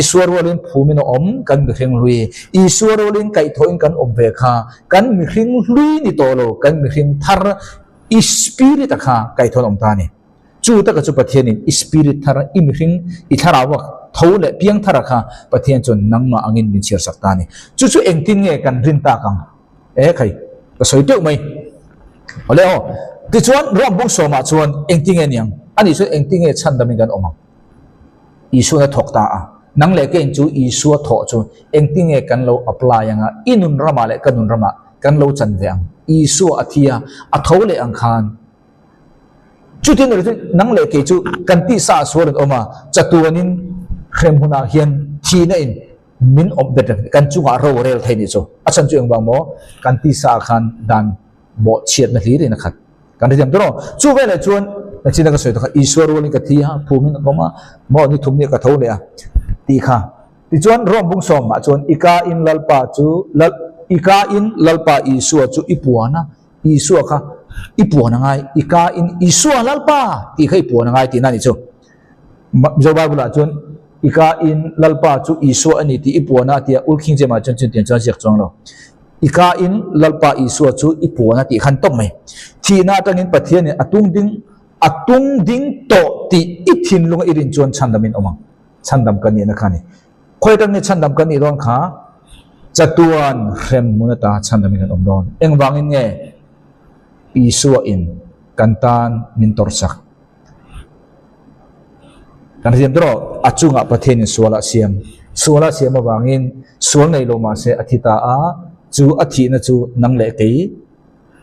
Isua rualin phumin a awm, kan mihring hlui, Isua rualin kaihthawhin kan awm ve kha Kan mihring hlui ni tawh lo, kan mihring thar i spirit a kha kaithawn awm ta a ni. Chu taka chu Pathianin i spirit thar, i mihring, i thlarau a tho leh piang thar a kha Pathian chuan nangmah angin min chhiarsak ta a ni. Chu chu engtin nge kan rin tak ang? E khai, ka sawi teuh mai. Awle aw, tichuan Rom bung sawmah chuan engtin nge niang? Anih chuan engtin nge chhandamin kan awm ang? Isuan a thawk ta a, nang leh keiin chu Isua thawh chu engtinge kan lo apply anga i nun ramah leh ka nun ramah kan lo chan ve ang? Isua a thi a, a tho leh ang khan chutin erawh chu nang leh kei chu kan tihsa ah sual an awm a, chatuanin hrem hunah hian thihna in min awm bet reng kan chungah ro a rel thei nih chu. A chhan chu engvang maw? Kan tihsa ah khan dan bawhchhiatna hlir in a khat. Kan hrethiam tawh lo. Chu veleh chuan nachina ka sawi tawh kha Isua rualin ka thi a, phumin ka awm a, maw ni thum nia ka tho leh a tih kha. Tichuan Rom bung sawmah chuan i ka in Lalpa chu Lal i ka in Lalpa Isua chu i puan a, Isua kha i puan a ngai, i ka in Isua Lalpa tih kha i puan a ngai tihna a nih chu. Mizo Bible ah chuan i ka in Lalpa chu Isua a ni tih i puan a tia Ulkhing Jema chuan chutiang chuan a ziak chuang lo. I ka in Lalpa Isua chu i puan a tih khan tawp mai. Thihna atangin Pathianin a tung ding a tung ding tawh tih i thinlunga i rin chuan chhandam in awm ang. Chhandam ka nihna kha a ni. Khawi atang nge chhandam ka nih dawn kha? Chatuan hrem hmun ata chhandam in kan awm dawn. Engvangin nge Isua in kan tan min tawrhsak? Kan hriam tur aw, a chungah Pathianin sual a siam. Sual a siam avangin sual nei lo mahse a thi ta a, chu a thihna chu nang leh kei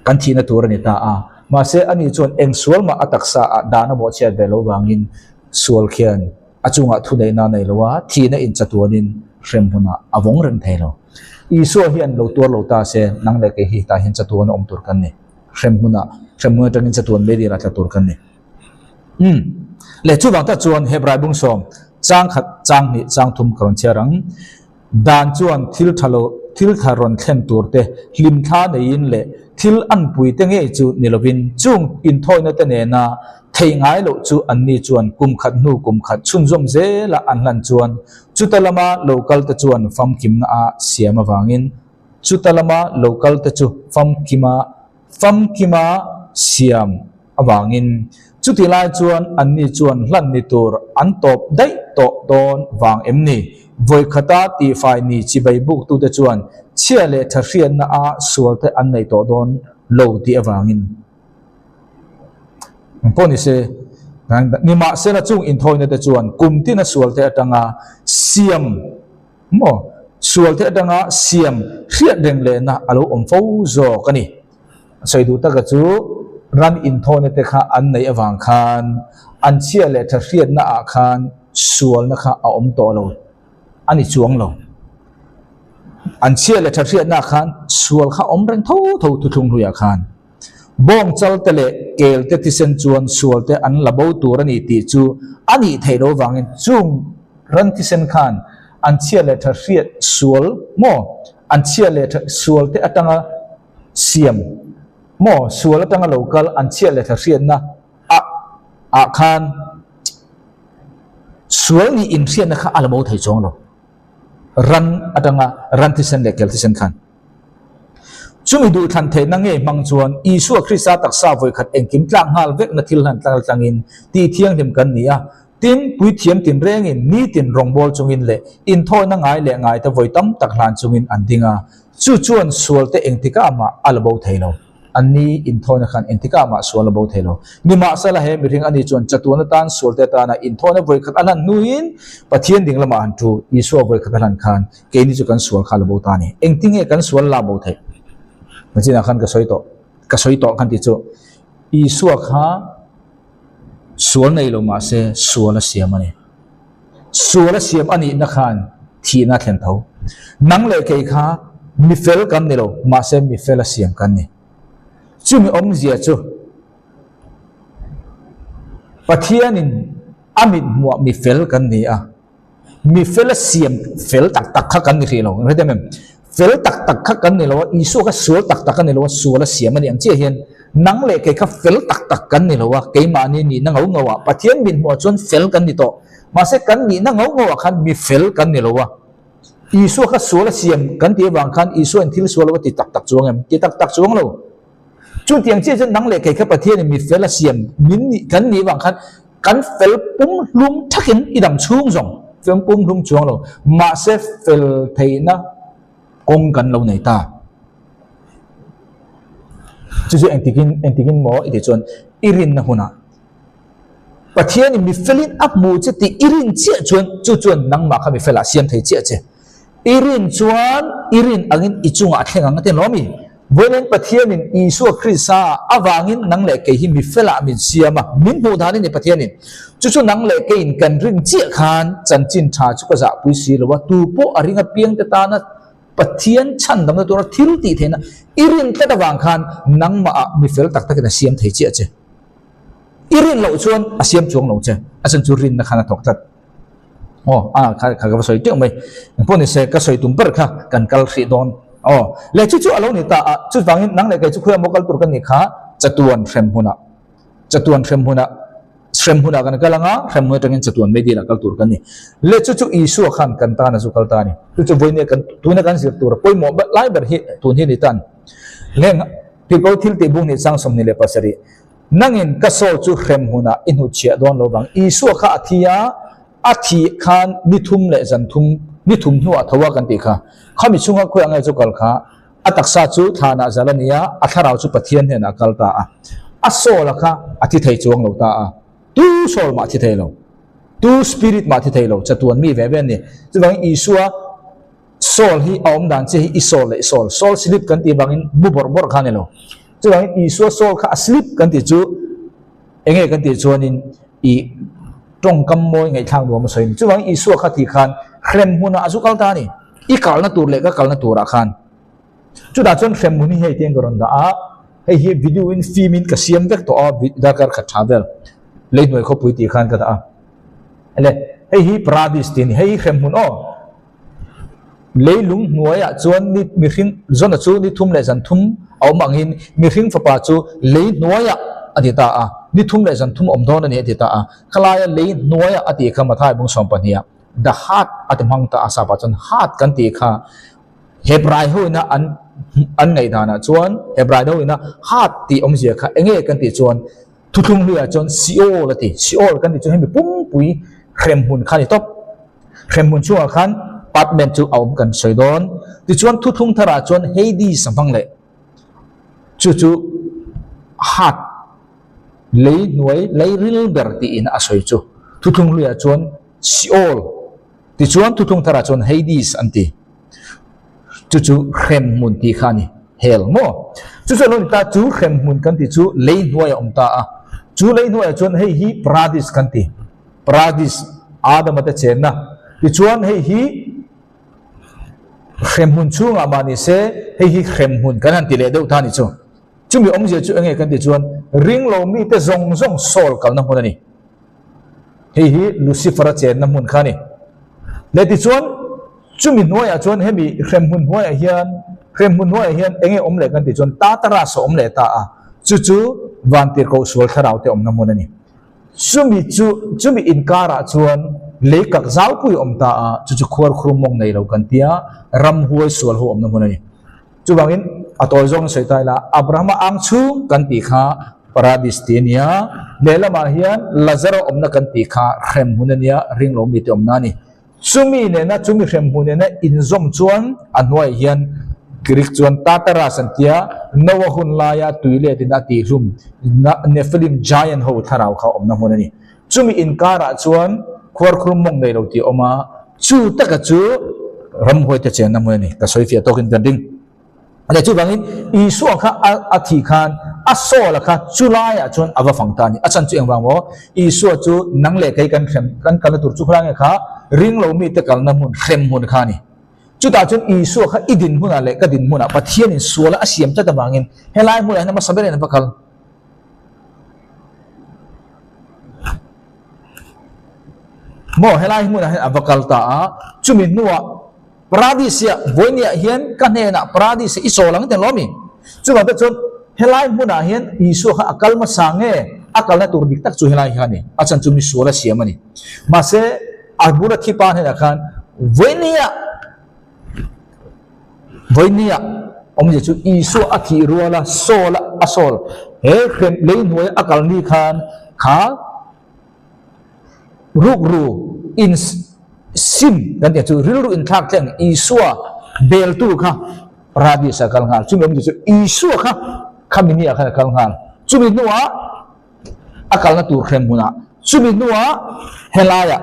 kan thihna tur a ni ta a. Mahse ani chuan eng sual mah a taksa ah dan a bawhchhiat ve lo vangin sual khian a chungah thuneihna a nei lo a, thihna in chatuanin hrem hunah a vawng reng thei lo. Isua hian lo tuar lo ta se nang leh kei hi tah hian chatuan a awm tur kan ni. Hremhmunah, hremhmun atangin chatuan meidil ah tla tur kan ni. Umm. Leh chuvang tak chuan Hebrai bungsawm chang khat, chang hnih, chang thum ka rawn chhiar ang. Dan chuan thil tha lo, thil tha rawn thlen tur te, hlimthla neiin leh thil anpui te ngei chu ni lovin chung inthawina te nena thei ngai loh chu anni chuan kum khat hnu kum khat chhunzawm zela an hlan chuan chuta lama lo kal te chuan famkimna a siam avangin Chuta lama lo kal te chu famkima famkima siam avangin chuti lai chuan anni chuan hlan ni tur an tawp daih tawh dawn vang em ni? Vawikhata tihfai ni chibai buktute chuan chhia leh tha hriatna a sual te an nei tawh dawn lo tih avangin. Engpawh ni se, nimahsela chung inthawina te chuan kum tina sual te atanga siam Maw? Sual te atanga siam hriat reng lehna a lo awm fo zawk a ni. A sawi duh taka chu ran inthawhna te kha an neih avang khan an chhia leh tha hriatna ah khan sualna kha a awm tawh lo a ni chuang lo. An chhia leh tha hriatna ah khan sual kha awm reng tho tho thuthlung hluiah khan. Bawng chal te leh kel te thisen chuan sual te an la bo tur a ni tih chu a nih theih loh vangin chung ran thisen khan an chhia leh tha hriat sual maw an chhia leh tha sual te atanga siam maw sual atanga lo kal an chhia leh tha hriatna ah ah khan sual nih inhriatna kha a la bo thei chuang lo ran atanga ran thisen leh kel thisen khan. Chumi duhthlan theihna ngei hmang chuan Isua Krista taksa vawikhat engkim tlak nghal vekna thil hlan tlang tlangin tih thianghlim kan ni a. Tin, puithiam tinrengin nitin rawngbâwl chungin leh inthawina ngai leh ngaite vawi tam tak hlan chungin an ding a. Chu chuan sualte engtikah mah a la bo thei lo. Anni inthawina khan engtikah mah sual a bo thei lo. Nimahsela he mihring ani chuan chatuan atan sualte atana inthawina vawikhat a hlan hnuin Pathian ding lamah han thu Isua vawikhat a hlan khan keini chu kan sual kha la bo ta a ni. Engtinge kan sual la bo theih? Nachinah khan ka sawi tawh, ka sawi tawh khan tih chu Isua kha sual nei lo mahse sual a siam a ni. Sual a siam a nihna khan thihna a thlen tho. Nang leh kei kha mi fel kan ni lo, mahse mi fel a siam kan ni. Chumi awmzia chu Pathianin a mithmuah mi fel kan ni a. Mi fel a siam fel tak tak kha kan ni hrih lo. Engre em em? Fel tak tak kha kan ni lo a, Isua kha sual tak tak a ni lo a, sual a siam a ni ang chiah hian nang leh kei kha fel tak tak kan ni lo a, keimahni nihna ngau ngau ah Pathian min hmuh ah chuan fel kan ni tawh. Mahse kan nihna ngau ngau ah khan mi fel kan ni lo a. Isua kha sual a siam kan tih avang khan Isua in thil sual lo a ti tak tak chuang em? Ti tak tak chuang lo. Chutiang chiah chuan nang leh kei kha Pathian in mi fel a siam min nih kan nih avang khan Kan fel pumhlum thakin i dam chhung zawng fel pumhlum chuang lo, mahse fel theihna kawng kan lo nei ta. Chu chu engtikin engtikin maw i tih chuan i rinna hunah Pathianin mi felin a hmuh che tih i rin chiah chuan chu chuan nangmah kha mi felah siam thei chiah che. I rin chuan i rin angin i chungah a thleng ang a ti lawm i? Vawiin Pathianin Isua Krista avangin nang leh kei hi mi felah min siam a, min hmuh dan a ni Pathianin. Chu chu nang leh keiin kan rin chiah khan chanchin tha chu ka zahpui si lo a, tu pawh a ring apiangte tana Pathian chhandamna tura thil tih theihna i rin tlat avang khan nangmahah mi fel tak takin a siam thei chiah che. I rin loh chuan a siam chuang lo che, a chhan chu rinna khan a thawk tlat. Aw a kha kha ka va sawi teuh mai engpawh ni se ka sawi tum ber kha kan kal hrih dawn aw leh chu chu a lo ni ta a chuvangin nang leh kei chu khuia maw kal tur kan nih kha chatuan hrem hunah chatuan hrem hunah hrem hunah kan kal anga hrem hun atangin chatuan meidil ah kal tur kan ni leh chu chu Isua khan kan tan a zu kal ta a ni chu chu vawinia kan tuna kan zir tur pawimawh lai ber hi tun hi ni tan leng Tirhkoh thil tih bung nih chang 27 Nangin ka sawl chu hrem hunah i hnutchhiah dawn lo vang. Isua kha a thi a, a thih khan ni thum leh zan thum, ni thum hnuah a tho a kan tih kha. Khami chhunga khawi ange chu kal kha, a taksa chu thlanah zal a ni a, a thlarau chu Pathian hnenah a kal ta a. A sawla kha a thi thei chuang lo ta a. Tu sawl mah a thi thei lo. Tu spirit mah a thi thei lo. Chatuan mi ve ve a ni. Chuvangin Isua sawl hi a awm dan che hi i sawl leh i sawl. Sawl slip kan tih vangin mu bawrh bawrh kha a ni lo. Chuvangin Isua sawl kha a slip kan tih chu enge kan tih chuanin i tawngkam mawi ngaihthlak nuam a sawi a ni. Chuvangin Isua kha tih khan hrem hmunah a zu kal ta a ni. I kalna tur leh ka kalna turah khan. Chutah chuan hrem hmun hi hei tiang ka rawn dah a. Hei hi video in film in ka siam vek tawh a, darkar khat tha vel lei hnuai khawpui tih khan ka dah a. Le hei hi paradis tih a ni, hei hi hremhmun aw. Leilung hnuaiah chuan ni mihring Jona chu ni thum leh zan thum a awm angin mihring fapa chu lei hnuaiah a ti ta a, ni thum leh zan thum a awm dawn a ni a ti ta a. Khalaia lei hnuaiah a tih kha Mathai bung 12 ah the heart a ti hmang ta a, sapa chuan heart kan tih kha Hebrai hoina an an ngaihdanah chuan Hebrai hoina heart tih awmzia kha enge kan tih chuan Thuthlung hluiah chuan Seol a ti. Seol kan tih chu hemi pumpui hremhmun kha a ni tawp. Hremhmun chungah khan apartment chu a awm kan sawi dawn. Tichuan thuthlung tharah chuan Hades a hmang leh. Chu chu hat lei hnuai lei ril ber tiin a sawi chu. Thuthlung hluiah chuan Seol tichuan thuthlung tharah chuan Hades an ti. Chu chu hremhmun tih kha a ni. Hell maw? Chu chu a lo ni ta, chu hremhmun kan tih chu lei hnuai a awm ta a. Chu lei hnuaiah chuan hei hi Paradis kan ti. Paradis, Adama te chenna. Tichuan hei hi hremhmun chhungah mah ni se, hei hi hremhmun kan han ti leh deuh ta a ni chu. Chumi awmzia chu enge kan tih chuan ringlo mite zawng zawng sawl kalna hmun a ni. Hei hi Lucifer-a chenna hmun kha a ni. Leh tichuan chumi hnuaiah chuan hemi hremhmun hnuaiah hian hremhmun hnuaiah hian enge awm leh kan tih chuan Tartarus a awm leh ta a, chu chu Vantirhkoh sual thlarau te awmna hmun a ni. Chumi chu chumi inkarah chuan lei kak zaupui a awm ta a, chu chu khuarkhurum mawng nei lo kan tia ramhuai sual ho awmna hmun a ni. Chuvangin a tawi zawngin sawi ta ila, Abrahama ang chhung kan tih kha Paradis tih a nia, lehlamah hian Lazaro awmna kan tih kha hremhmun a nia, ringlo mite awmna a ni. Chumi nena, chumi hremhmun nena inzawm chuan a hnuaiah hian Greek chuan Tartarus an tia, Noah hun laia tui letin a tihhlum Nephilim giant ho thlarau kha awmna hmun a ni. Chumi inkarah chuan khuarkhurum mawng nei lo tih a awm a, chu taka chu ramhuai te chenna hmun a ni. Ka sawi fiah tawkin kan ring. Leh chuvangin Isua kha a thih khan a Saul-a kha chu laiah chuan a va fang ta a ni. A chhan chu engvang maw? Isua chu nang leh kei kan hrem kan kalna tur chu khalai nge kha ring lo mite kalna hmun hrem hmun kha a ni. Chutah chuan Isua kha i dinhmunah leh ka dinhmunah Pathianin suala a siam tlat avangin helai hmunah hian a hmasa berin a va kal. Maw helai hmunah hian a va kal ta a, chumi hnuah Paradis-ah vawinia hian ka hnenah Paradis-ah i chawl ang ti lo mi? Chuvang te chuan helai hmunah hian Isua kha a kal hmasa nge a kalna tur dik tak chu helai hi a ni, a chhan chu misual a siam a ni. Mahse a bula thi pa hnenah khan vawinia Vawinia awmzia chu Isua a thih ruala Saul a Saul he hrem lei hnuaia a kal ni khan kha rukru in sim kan tih chu rilru inthlak thleng Isua beltu kha Paradis a kal nghal. Chumi awmzia chu Isua kha khami ni ah khan a kal nghal. Chumi hnuah a kalna tur hrem hmunah chumi hnuah helaiah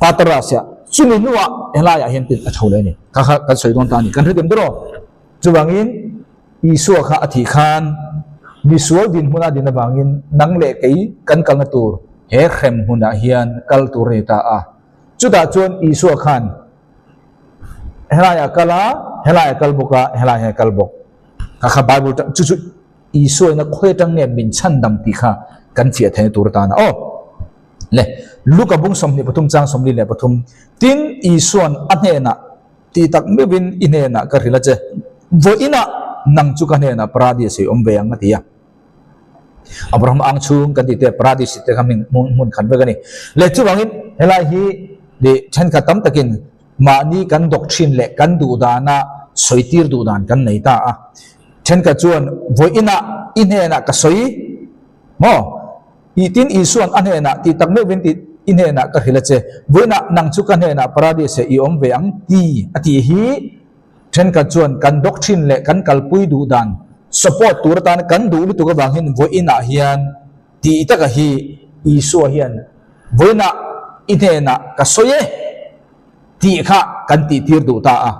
Patarasah chumi hnuah helaiah hian tin a tho leh a ni. Kha kha kan sawi dawn ta a ni. Kan hre dim ber aw. Chuvangin Isua kha a thih khan misual dinhmuna din avangin nang leh kei kan kalna tur he hrem hmunah hian kal tur a ni ta a. Chutah chuan Isua khan helaiah kal a, helaiah kal bawk a, helaiah hian kal bawk. Kha kha Bible chu chu Isua ina khawi atang nge min chhandam tih kha kan fiah theihna tur atana aw. Le, Luka bung 23 chang 43, Tin, Isua'n a hnenah ti tak meuhin i hnenah ka hrilh a che, vawiinah nang chu ka hnenah Paradis i awm ve ang a ti a. Abraham ang chhung kan tih te Paradis te kha hming hmun khat vek a ni. Le, chuvangin helai hi thenkhat tam takin mahni kan doctrine leh kan duh dana sawi tir duh dan kan nei ta a. Thenkhat chuan vawiinah i hnenah ka sawi maw? I tin Isua'n a hnenah tih tak meuhvin tih i hnenah ka hrilh a che. Vawiinah nang chu ka hnenah Paradise i awm ve ang ti a tih hi thenkhat chuan kan doctrine leh kan kalpui duh dan support tur atan kan duh lutuk avangin vawiinah hian tih taka hi Isua hian vawiinah i hnenah ka sawi e tih kha kan tihtir duh ta a.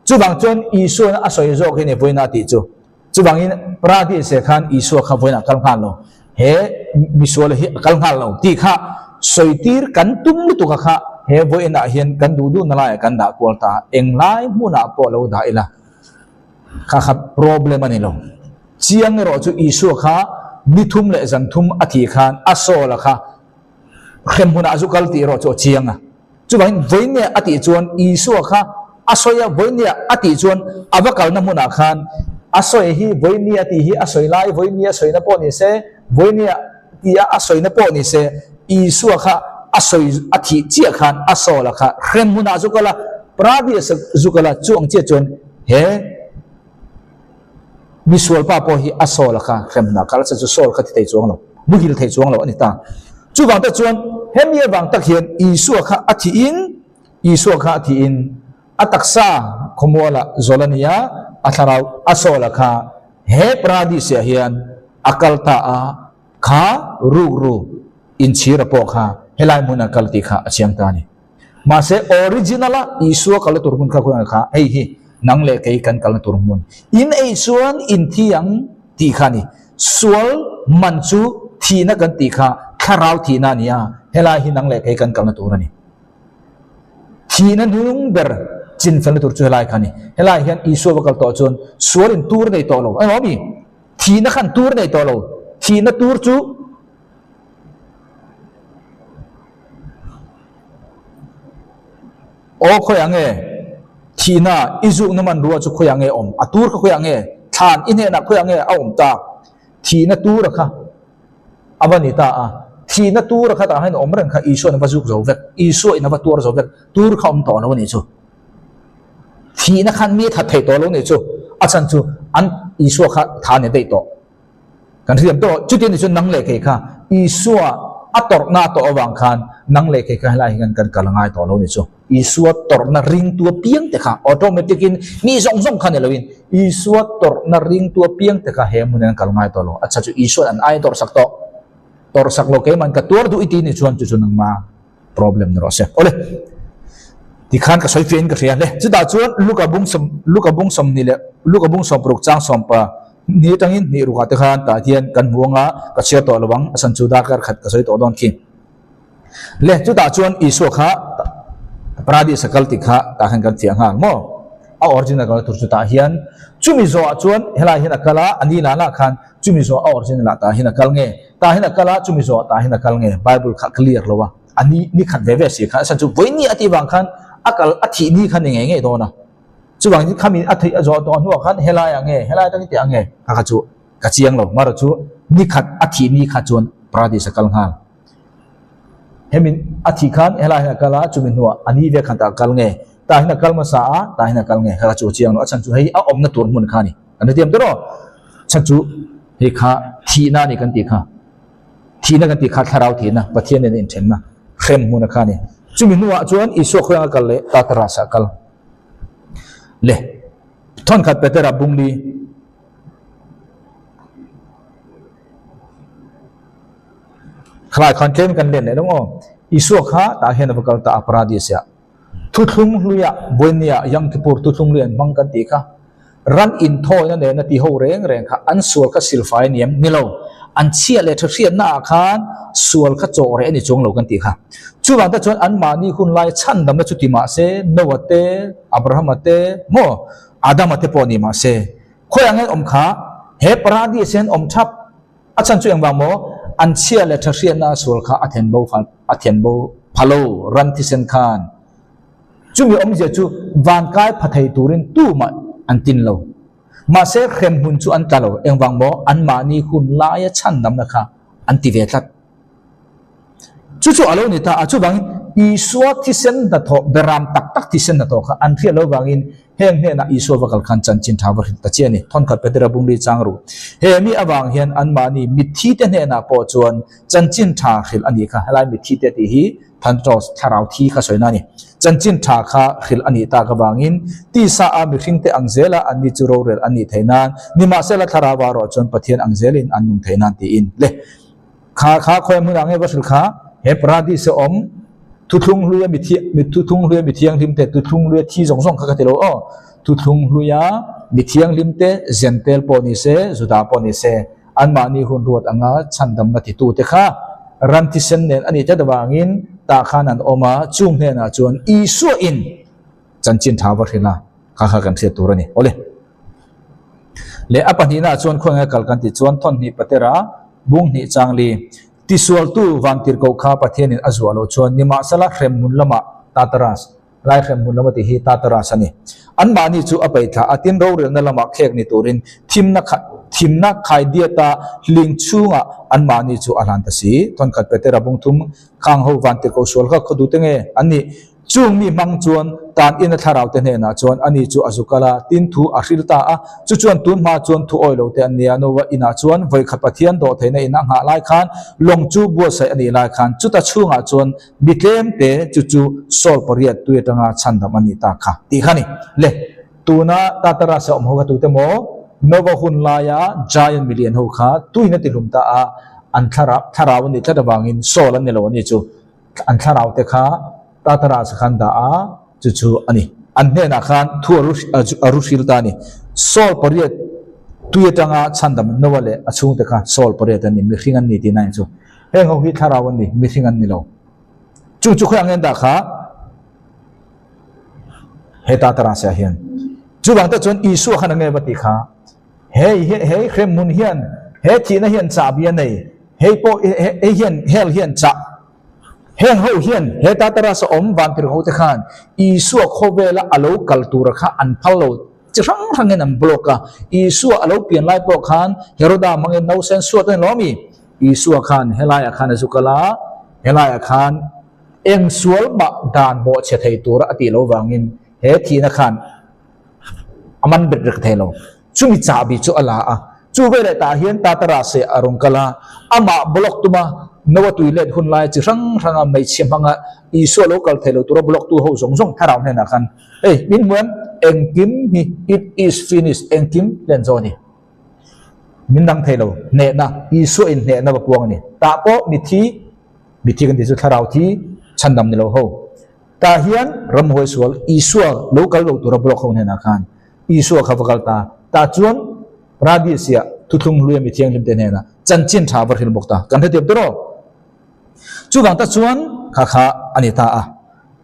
Chuvang chuan Isua'n a sawi zawk hi ni vawiinah tih chu. Chuvangin Paradise khan Isua kha vawiinah kal nghal lo, he misual hi a kal nghal lo tih kha sawitir kan tum lutuk a kha he vawiinah hian kan duh duhna laiah kan dah kual ta a, englai hmunah pawh lo dah ila kha kha problem a ni lo. Chiang erawh chu Isua kha ni thum leh zan thum a thih khan a soul-a kha hremhmunah a zu kal tih erawh chu a chiang a. Chuvangin vawinia a tih chuan Isua kha a sawi a, vawinia a tih chuan a va kalna hmunah khan a sawi hi vawinia tih hi a sawi lai, vawinia sawina pawh ni se, vawinia tia a sawina pawh ni se, Isua kha a sawi a thih chiah khan a soul-a kha hremhmunah a zu kal a, Paradis a zu kal a, chu ang chiah chuan he Misual pa pawh hi a Saul a kha hremna kal a chu Saul kha ti thei chuang lo, muhil thei chuang lo a ni ta. Chuvang tak chuan hemi avang tak hian Isua kha a thihin, Isua kha a thihin a taksa khawmualah zawl a ni a, a thlarau a Saul a kha he paradis-ah hian a kal ta a, kha rukru inchhira pawh kha helai hmun a kal tih kha a chiang ta a ni. Mahse original a Isua kalna tur hmun kha khawiah kha hei hi nang leh kei kan kalna tur hmun. In ei chuan in thi ang tih kha a ni. Sual man chu thihna kan tih kha thlarau thihna a ni a, helai hi nang leh kei kan kalna tur a ni. Thihna hnung ber chinfelna tur chu helai kha a ni. Helai hian Isua va kal tawh chuan sual in tur nei tawh lo. Engemaw mi? Thihna khan tur nei tawh lo. Thihna tur chu Aw khawiah nge thihna i zukna hmanrua chu khawiah nge awm? A tur kha khawiah nge? Thlan i hnenah khawiah nge a awm tak? Thihna tura kha a va ni ta a. Thihna tura kha tah hian awm reng kha Isua'n a va zuk zo vek, Isuain a va tuar zo vek, tur kha awm tawh lo a nih chu. Thihna khan mi a that thei tawh lo a nih chu. A chhan chu an Isua kha tha a ni daih tawh. Kan hriam tawh, chuti ni chu nang leh kei kha Isua a tawrhna a tawh avang khan nang leh kei kha helai hian kan kal a ngai tawh lo ni chu. Isua tawrhna ringtu apiang te kha automatic in mi zawng zawng kha ni loin Isua tawrhna ringtu apiang te kha he hmun hian an kal ngai tawh lo. A chha chu Isua'n an ai tawrhsak tawh. Tawrhsak lo keiman ka tuar duh i ti ni chuan chu chu nangma problem ni rawh se. Awle, tikhan ka sawi fiahin ka hria hle. Chutah chuan Luka bung sawm, Luka bung 20 leh Luka bung 60 chang sawmpa hnih atangin hnih rukah te khan tah hian kan hmu anga ka chhiar tawh lo ang, a san chu darkar khat ka sawi tawh dawn khi. Le, chutah chuan Isua kha Paradis a kal tih kha tah hian kan fiah nghal maw? A original kalna tur chu tah hian chumi zawhah chuan helai hian a kal a, a ni lah lah khan chumi zawh a original ah tah hian a kal nge? Tah hian a kal a, chumi zawh tah hian a kal nge? Bible kha clear lo a, a ni ni khat ve ve si kha, a chhan chu vawi ni a tih vang khan a kal a thih ni kha ni ngei ngei dawn a. Chuvangin khami a theih a zawh tawh hnuah khan helai ah nge, helai atangin tih ah nge? Kha kha chu ka chiang lo, marawh chu ni khat a thih ni kha chuan paradis a kal nghal. Hemi a thih khan helai hian a kal a, chumi hnuah a ni ve khan tah a kal nge? Tah hian a kal hmasa a, tah hian a kal nge? Kha kha chu a chiang lo, a chhan chu hei a awmna tur hmun kha a ni. Kan hrethiam tawh rawh. Chhan chu hei kha thihna a ni kan tih kha. Thihna kan tih kha thlarau thihna, Pathian nena inthenna, hrem hmuna kha a ni. Chumi hnuah chuan Isua khawiang a kal leh Tartarus ah a kal leh. Thawnkhat Petera bungli. Khalai khan tlem kan len leh lo maw? Isua kha tah hian a va kal ta a Paradis ah. Thuthlung hluia Buenia Yom Kippur thuthlung hlui an hmang kan tih kha ran inthawina nena ti ho reng reng kha an sual kha silfai a ni em? Ni lo. An chhia leh tha hriatna ah khan sual kha chawh reh a ni chuang lo kan tih kha. Chuvang te chuan anmahni hun lai chhandamna chu ti mah se Noah te, Abrahama te maw Adama te pawh ni mah se khawiah nge awm kha he Paradis hian awm thap A chhan chu engvang maw? An chhia leh tha hriatna a sual kha a then bo kha a then bo pha lo ran thisen khan. Chumi awmzia chu vankai pha thei turin tumah an tin lo. Mahse hrem hmun chu an tla lo. Engvang maw? Anmahni hun laia chhandamna kha an ti ve tlat. Chu chu a lo ni ta a, chuvangin Isua thisen hnathawh, beram tak tak thisen hnathawh kha an hriat lo vangin heng hnenah Isua va kal khan chanchin tha va hrilh ta chiah a ni. Thawnkhat Petera bungli chang ru. He mi avang hian anmahni mitthi te hnenah pawh chuan chanchin tha hrilh a nih kha. Helai mitthi te tih hi Thanatos, thlarau thi kha sawina a ni. Chanchin tha kha hrilh a nih tak avangin tisa a mihring te ang zela anni chu rorel an nih theih nan, nimahsela thlarau ah erawh chuan Pathian ang zelin an nung theih nan tiin le. Kha kha khawi hmunah nge va hrilh kha? He paradis a awm thuthlung hluia mi thi mi thuthlung hluia mi thianghlim te thuthlung hluia thi zawng zawng kha ka ti lo aw. Thuthlung hluia mi thianghlim te Zentel pawh ni se Juda pawh ni se anmahni hun ruat anga chhandamna titu te kha ran thisen nen a nih tlat avangin tah khan an awm a, chung hnenah chuan Isua in chanchin tha va hrilh a, kha kha kan hriat tur a ni. Awle. Leh a pahnihnaah chuan khawnge kal kan tih chuan thawnhnih patera bung hnih changli tisualtu vantirhkoh kha Pathianin a zuah loh chuan nimahsela hremhmun lamah Tartarus, Lai hremhmun lama tih hi Tartarus a ni. Anmahni chu a peih thla a, tin rorelna lamah khek ni turin thimna thimna khaidiata hling chhungah anmahni chu a hlan ta si. Thawnkhat Petera bung thum khang ho vantirhkoh sual kha khaw duhte nge an nih? Chung mi hmang chuan tan ina thlarau te hnenah chuan ani chu a zu kal a, tin thu a hril ta a. Chu chuan tun hma chuan thu awi lo te an nia. Nova inah chuan vawikhat Pathian dawh theihna in a nghah lai khan lawng chu buatsaih a nih lai khan chuta chhungah chuan mi tlem te chu chu Saul pariat tui atanga chhandam a nih ta kha tih kha a ni. Le, tuna Tartarus a awm ho kha tute maw? Nova hun laia giant milian ho kha tuin a tihlum ta a, an thlarau thlarau a nih tlat avangin Saul an ni lo a ni chu. An thlarau te kha Tartarus khan dah a, chu chu a ni. An hnenah khan thu a ru hril ta a ni. Saul pariat tui atanga chhandam Noah leh a chhungte kha Saul pariat an ni, mihring an ni tihna in chu. Heng ho hi thlarau an ni, mihring an ni lo. Chung chu khawi ang en dah kha he Tartarus ah hian. Chuvang te chuan Isua khan a nge va tih kha, hei hei hremhmun hian he thihna hian chahbi a nei, hei pawh hei hian hell hian chah Heng ho hian he Tartarus a awm vantir ho te khan Isua khawvela a lo kal tura kha an phal lo chi hrang hrangin an block a. Isua a lo pian lai pawh khan Heroda hmangin nausen suat a ni lo ami? Isua khan helaiah khan a zu kal a, helaiah khan eng sual mah dan bawhchhe thei tura a tih lo vangin he thihna khan a man bet rek thei lo. Chumi chahbi chu a la a, chu veleh tah hian Tatarase a rawn kal a, amah block tuma Noa tui let hun laia chi hrang hranga hmeichhia hmanga Isua lo kal thei lo tura block tu ho zawng zawng thlarau hnenah khan, Hei, min hmu em? Engkim hi it is finished, engkim hlen zawh a ni. Min dang thei lo, hnehna, Isua in hnehna va puang a ni. Tah pawh mithi, mithi kan tih chu thlarau thi chhandam ni lo ho. Tah hian ramhuai sual Isua lo kal lo tura block ho hnenah khan Isua kha va kal ta. Tah chuan Paradis-ah thuthlung hluia mi thianghlimte hnenah chanchin tha va hril bawk ta. Kan hrethiam ta rawh. Chuvang ta chuan kha kha a ni ta a.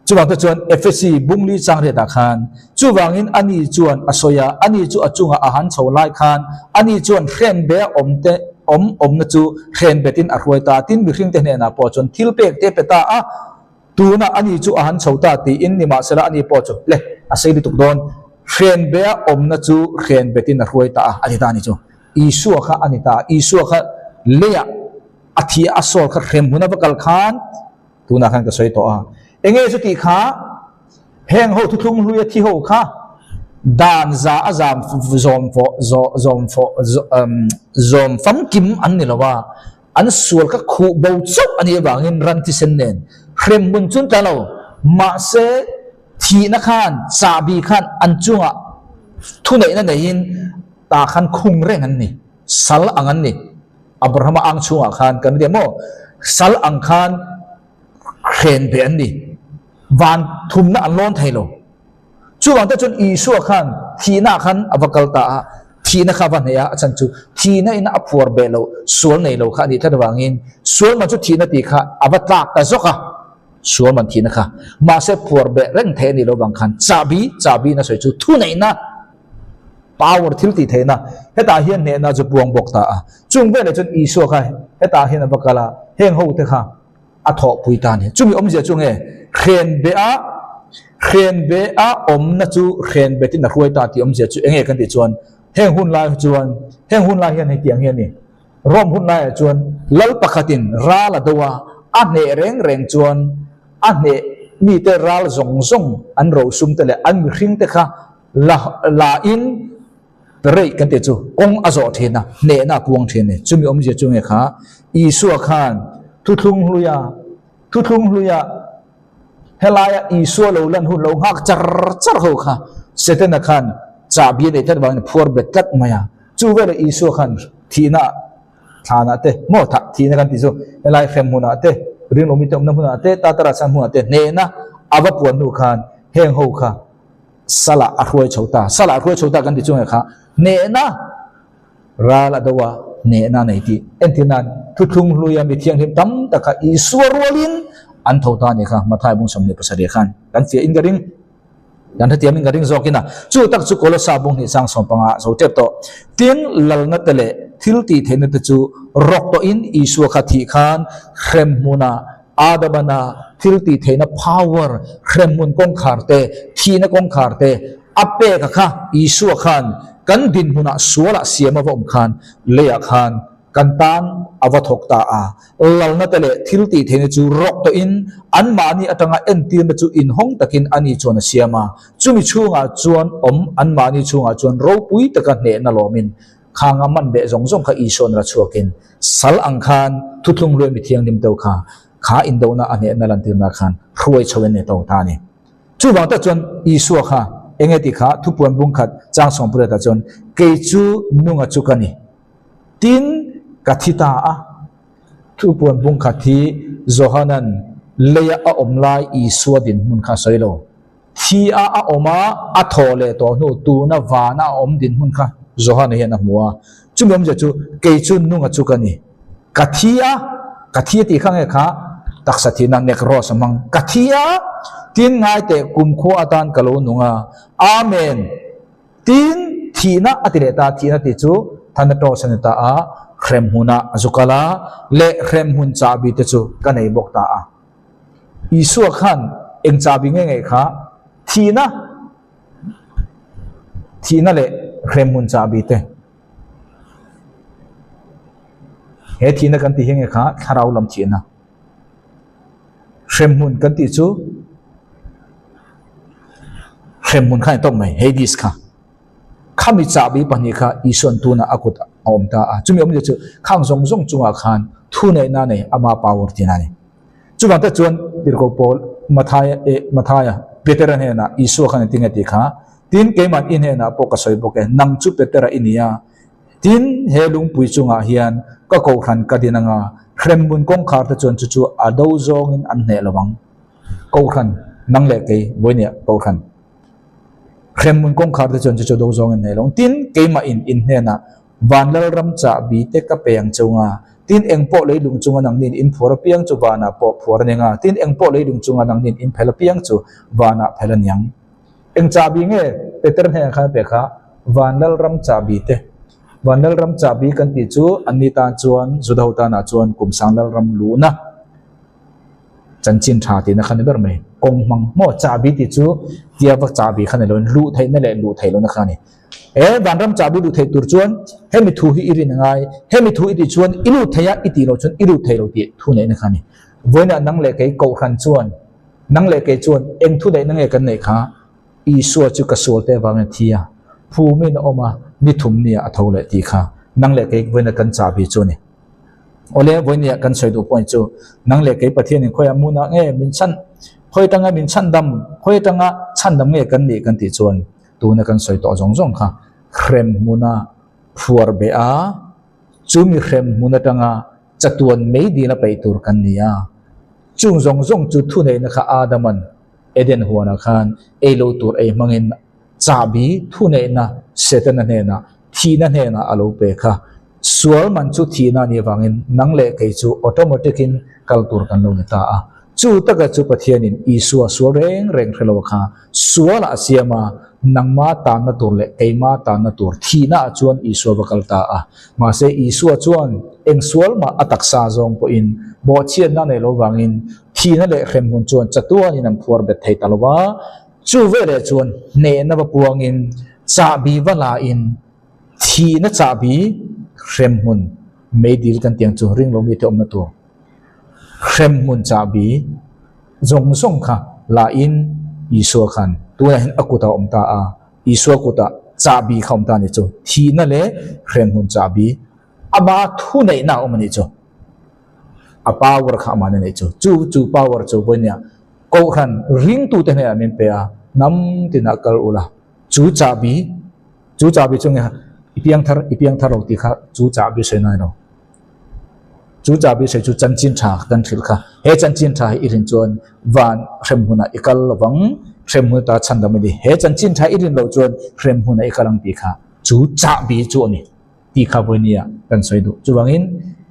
Chuvang ta chuan Efesi bungli changriatah khan chuvangin ani chuan a sawi a, ani chu a chungah a han chho lai khan ani chuan hrenbe a awmte awm awmna chu hrenbetin a hruai ta. Tin, mihringte hnenah pawh chuan thilpek te pe ta a. Tunah ani chu a han chho ta tiin nimahsela ani pawh chu le a sei lutuk dawn. Hrenbea awmna chu hrenbetin a hruai ta a, a ti ta a ni chu. Isua kha a ni ta a, Isua kha leiah a thi a, a sawl kha hremhmun a va kal khan tunah khan ka sawi tawh a. Enge chu tih kha heng ho thuthlung hlui a thi ho kha dan za a zam zawm fawh zawm fawh zawm famkim an ni lo a. An sual kha khuh bo chauh a nih avangin ran thisen nen hremhmun chu an tla lo. Mahse, thihna khan, chahbi khan an chungah thuneihna neiin ta khan khung reng an ni, sal ang an ni. Abrahama ang chhungah khan kan ria maw? Sal ang khan hren ve an ni. Van thumna an lawn thei lo. Chuvang te chuan Isua khan thihna khan a va kal ta a, thihna kha a va hneih a, a chhan chu thihna in a phuar beh loh, sual nei lo kha a nih tlat avangin sual man chu thihna tih kha a va tlak ta zawk a, sual man thihna kha. Mahse phuar beh reng theih a nih loh vang khan chahbi, chahbi in a sawi chu thuneihna, power, thil tih theihna, hetah hian hnehna chu puang bawk ta a. Chung veleh chuan Isua kha hetah hian a va kal a, heng ho te kha, a thawhpui ta a ni. Chumi awmzia chu nge? Hrenbe a hrenbe a awmna chu hrenbetin a hruai ta tih awmzia chu enge kan tih chuan heng hun lai chuan heng hun lai hian hei tiang hi a ni. Rome hun laiah chuan lal pakhatin ral a do a, a hneh reng reng chuan a hneh mite ral zawng zawng an rosum te leh an mihring te kha la la in Reih kan tih chu kawng a zawh thin a, hnehna a puang thin a ni. Chumi awmzia chu nge kha Isua khan thuthlung hluia, thuthlung hluia helaia Isua lo lan hun lo nghak char char ho kha Setana khan chahbi a neih tlat vangin a phuar bet tlat mai a. Chu veleh Isua khan thihna thlanah te, maw thah thihna kan tih chu helai hrem hmunah te, ringlawmi te awmna hmunah te, Tatara chhan hmunah te hnehna a va puan hnu khan heng ho kha Salah a hruai chho ta. Salah a hruai chho ta kan ti chu nge kha hnehna ral a do a, hnehna a nei tih. Entir nan thuthlung hluia mi thianghlim tam tak kha Isua rualin an tho ta a nih kha Mathai bung 27 khan kan fiah in ka ring. Kan hetiamin ka ring zawkin a, chu tak chu Kolosa bung hnih chang 15 zo tep tawh. Tin, lalna te leh thil tih theihna te chu rawk tawhin Isua kha thih khan hremhmuna Adamana thil tih theihna power, hremhmun kawngkhar te, thihna kawngkhar te a pek a kha Isua khan kan dinhmunah sualah siam a va awm khan leiah khan kan tan a va thawk ta a. Lalna te leh thil tih theihna chu rawk tawhin anmahni atanga entirna chu inhawng takin ani chuan a siam a. Chumi chhungah chuan awm anmahni chhungah chuan ropui taka hnehna lawmin khanga man beh zawng zawng kha Isua'n la chhuakin sal ang khan thuthlung luai mi thianghlim deuh kha kha indona a hnehna lantirna khan hruai chho in ni to ta a ni. Chuvang tak chuan Isua kha enge tih kha thupuan bung khat chang 18 ah chuan kei chu nunga chu ka ni tin ka thi ta a. Thupuan bung khat hi Johanan leia a awm lai Isua dinhmun kha a sawi lo. Thi a a awm a, a thaw leh tawh hnu tuna vana a awm dinhmun kha Johana hian a hmu a. Chumi awmzia chu, Kei chu nunga chu ka ni. Ka thi a, ka thi a tih kha nge kha taksa thihna nekros a hmang. Ka thi a, tin ngai teh kumkhua atan ka lo nung a. Amen. Tin, thihna a ti leh ta, thihna tih chu Thanatos a ni ta a, hremhmunah a zu kal a, leh hremhmun chahbi te chu ka nei bawk ta a. Isua khan eng chahbi nge ngei kha thihna, thihna leh hremhmun chahbi te. He thihna kan tih hi nge kha thlarau lam thihna. Hremhmun kan tih chu hremhmun kha a ni tawp mai, Hades kha. Khami chahbi pahnih kha Isua'n tunah a kut a awm ta a. Chumi awmzia chu khang zawng zawng chungah khan thu neihna nei ama power tihna a ni. Chuvang te chuan Tirhkoh Paul Mathaia eh Mathaia Petera hnenah Isua khan engtin nge tih kha, Tin, keima'n i hnenah pawh ka sawi bawk e, nang chu Petera i ni a, tin, he lungpui chungah hian ka kohhran ka din anga, hremhmun kawngkhar te chuan chu chu a do zawngin an hneh lo ang. Kohhran, nang leh kei, vawinia kohhran. Hremhmun kawngkhar te chuan chu chu do zawngin hneh lo ang. Tin, keimah in in hnenah Van Lalram chahbi te ka pe ang cheu nga, tin engpawh leilung chunga nangnin in phuar apiang chu vanah pawh phuar a ni nga, tin engpawh leilung chunga nangnin in phel apiang chu vanah phel a ni ang. Eng chahbi nge Peter hnenah khan a pe kha? Van Lalram chahbi te. Van Lalram chahbi kan tih chu anni tan chuan Juda ho tanah chuan kum sang Lalram luhna chanchin tha tihna kha ni ber mai. Kawng hmang maw chahbi tih chu tia va chahbi kha ni loin luh theihna leh luh theih lohna kha a ni. He vanram chahbi luh theih tur chuan hemi thu hi i rin a ngai, hemi thu i tih chuan i lut thei a, i tih loh chuan i lut thei lo tih thu neihna kha a ni. Vawiinah nang leh kei kohhran chuan, nang leh kei chuan eng thu neihna nge kan neih kha? Isua chu ka sual te avangin a thi a, phumin a awm a, ni thum nia a tho leh tih kha nang leh kei vawiinah kan chahbi chu a ni. Awle, vawinia kan sawi duh point chu nang leh kei Pathianin khawiah hmunah nge min chhan, khawi atanga min chhandam, khawi atanga chhandam nge kan nih kan tih chuan Tuna kan sawi tawh zawng zawng kha hrem hmuna phuar beh a, chumi hrem hmun atanga chatuan mei dil a peih tur kan ni a. Chung zawng zawng chu thuneihna kha Adaman Eden huanah khan ei lo tur ei hmangin chahbi thuneihna Setana hnenah, thihna hnenah a lo pe kha. Sual man chu thihna a nih avangin nang leh kei chu automatic in kal tur kan lo ni ta a. Chu taka chu Pathianin Isua sual reng reng hre lo kha sualah a siam a, nangma tanna tur leh keima tanna tur thihna ah chuan Isua va kal ta a. Mahse Isua chuan eng sual mah a taksa zawng pawhin bawhchhiatna a nei lo vangin thihna leh hremhmun chuan chatuanin an phuar bet thei ta lo a. Chu veleh chuan hnehna va puangin chahbi va la in Thihna chahbi hremhmun meidil kan tiang chu ring lo mite awmna tur hremhmun chahbi zawng zawng kha la in Isua khan tunah hian a kutah a awm ta a, Isua kutah chahbi kha a awm ta a nih chu, thihna leh hremhmun chahbi ama thuneihna a awm a nih chu, a power kha amah a neih chu, chu chu power chu vawinia Kohhran ringtute hnenah min pe a, hnam tinah kal ula chu chahbi Chu chahbi chu nge i piang thar i piang thar lo tih kha chu chahbi sawi ngai lo. Chu chahbi sawi chu chanchin tha kan hrilh kha. He chanchin tha hi i rin chuan van hremhmunah i kal lovang, hremhmun ata chhandam i ni. He chanchin tha i rin loh chuan hremhmunah i kal ang tih kha chu chahbi chu a ni tih kha vawinia kan sawi duh. Chuvangin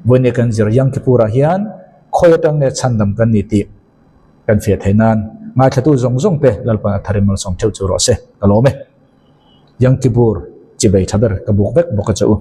vawinia kan zir Yom Kippur-ah hian khawi atang nge chhandam kan ni tih kan fiah theih nan. Ngaithlatu zawng zawng te Lalpan a tharin malsawm theuh chu rawh se. Ka lawm e. Yangkipur chibei tha ber ka buk vek bawk a che u.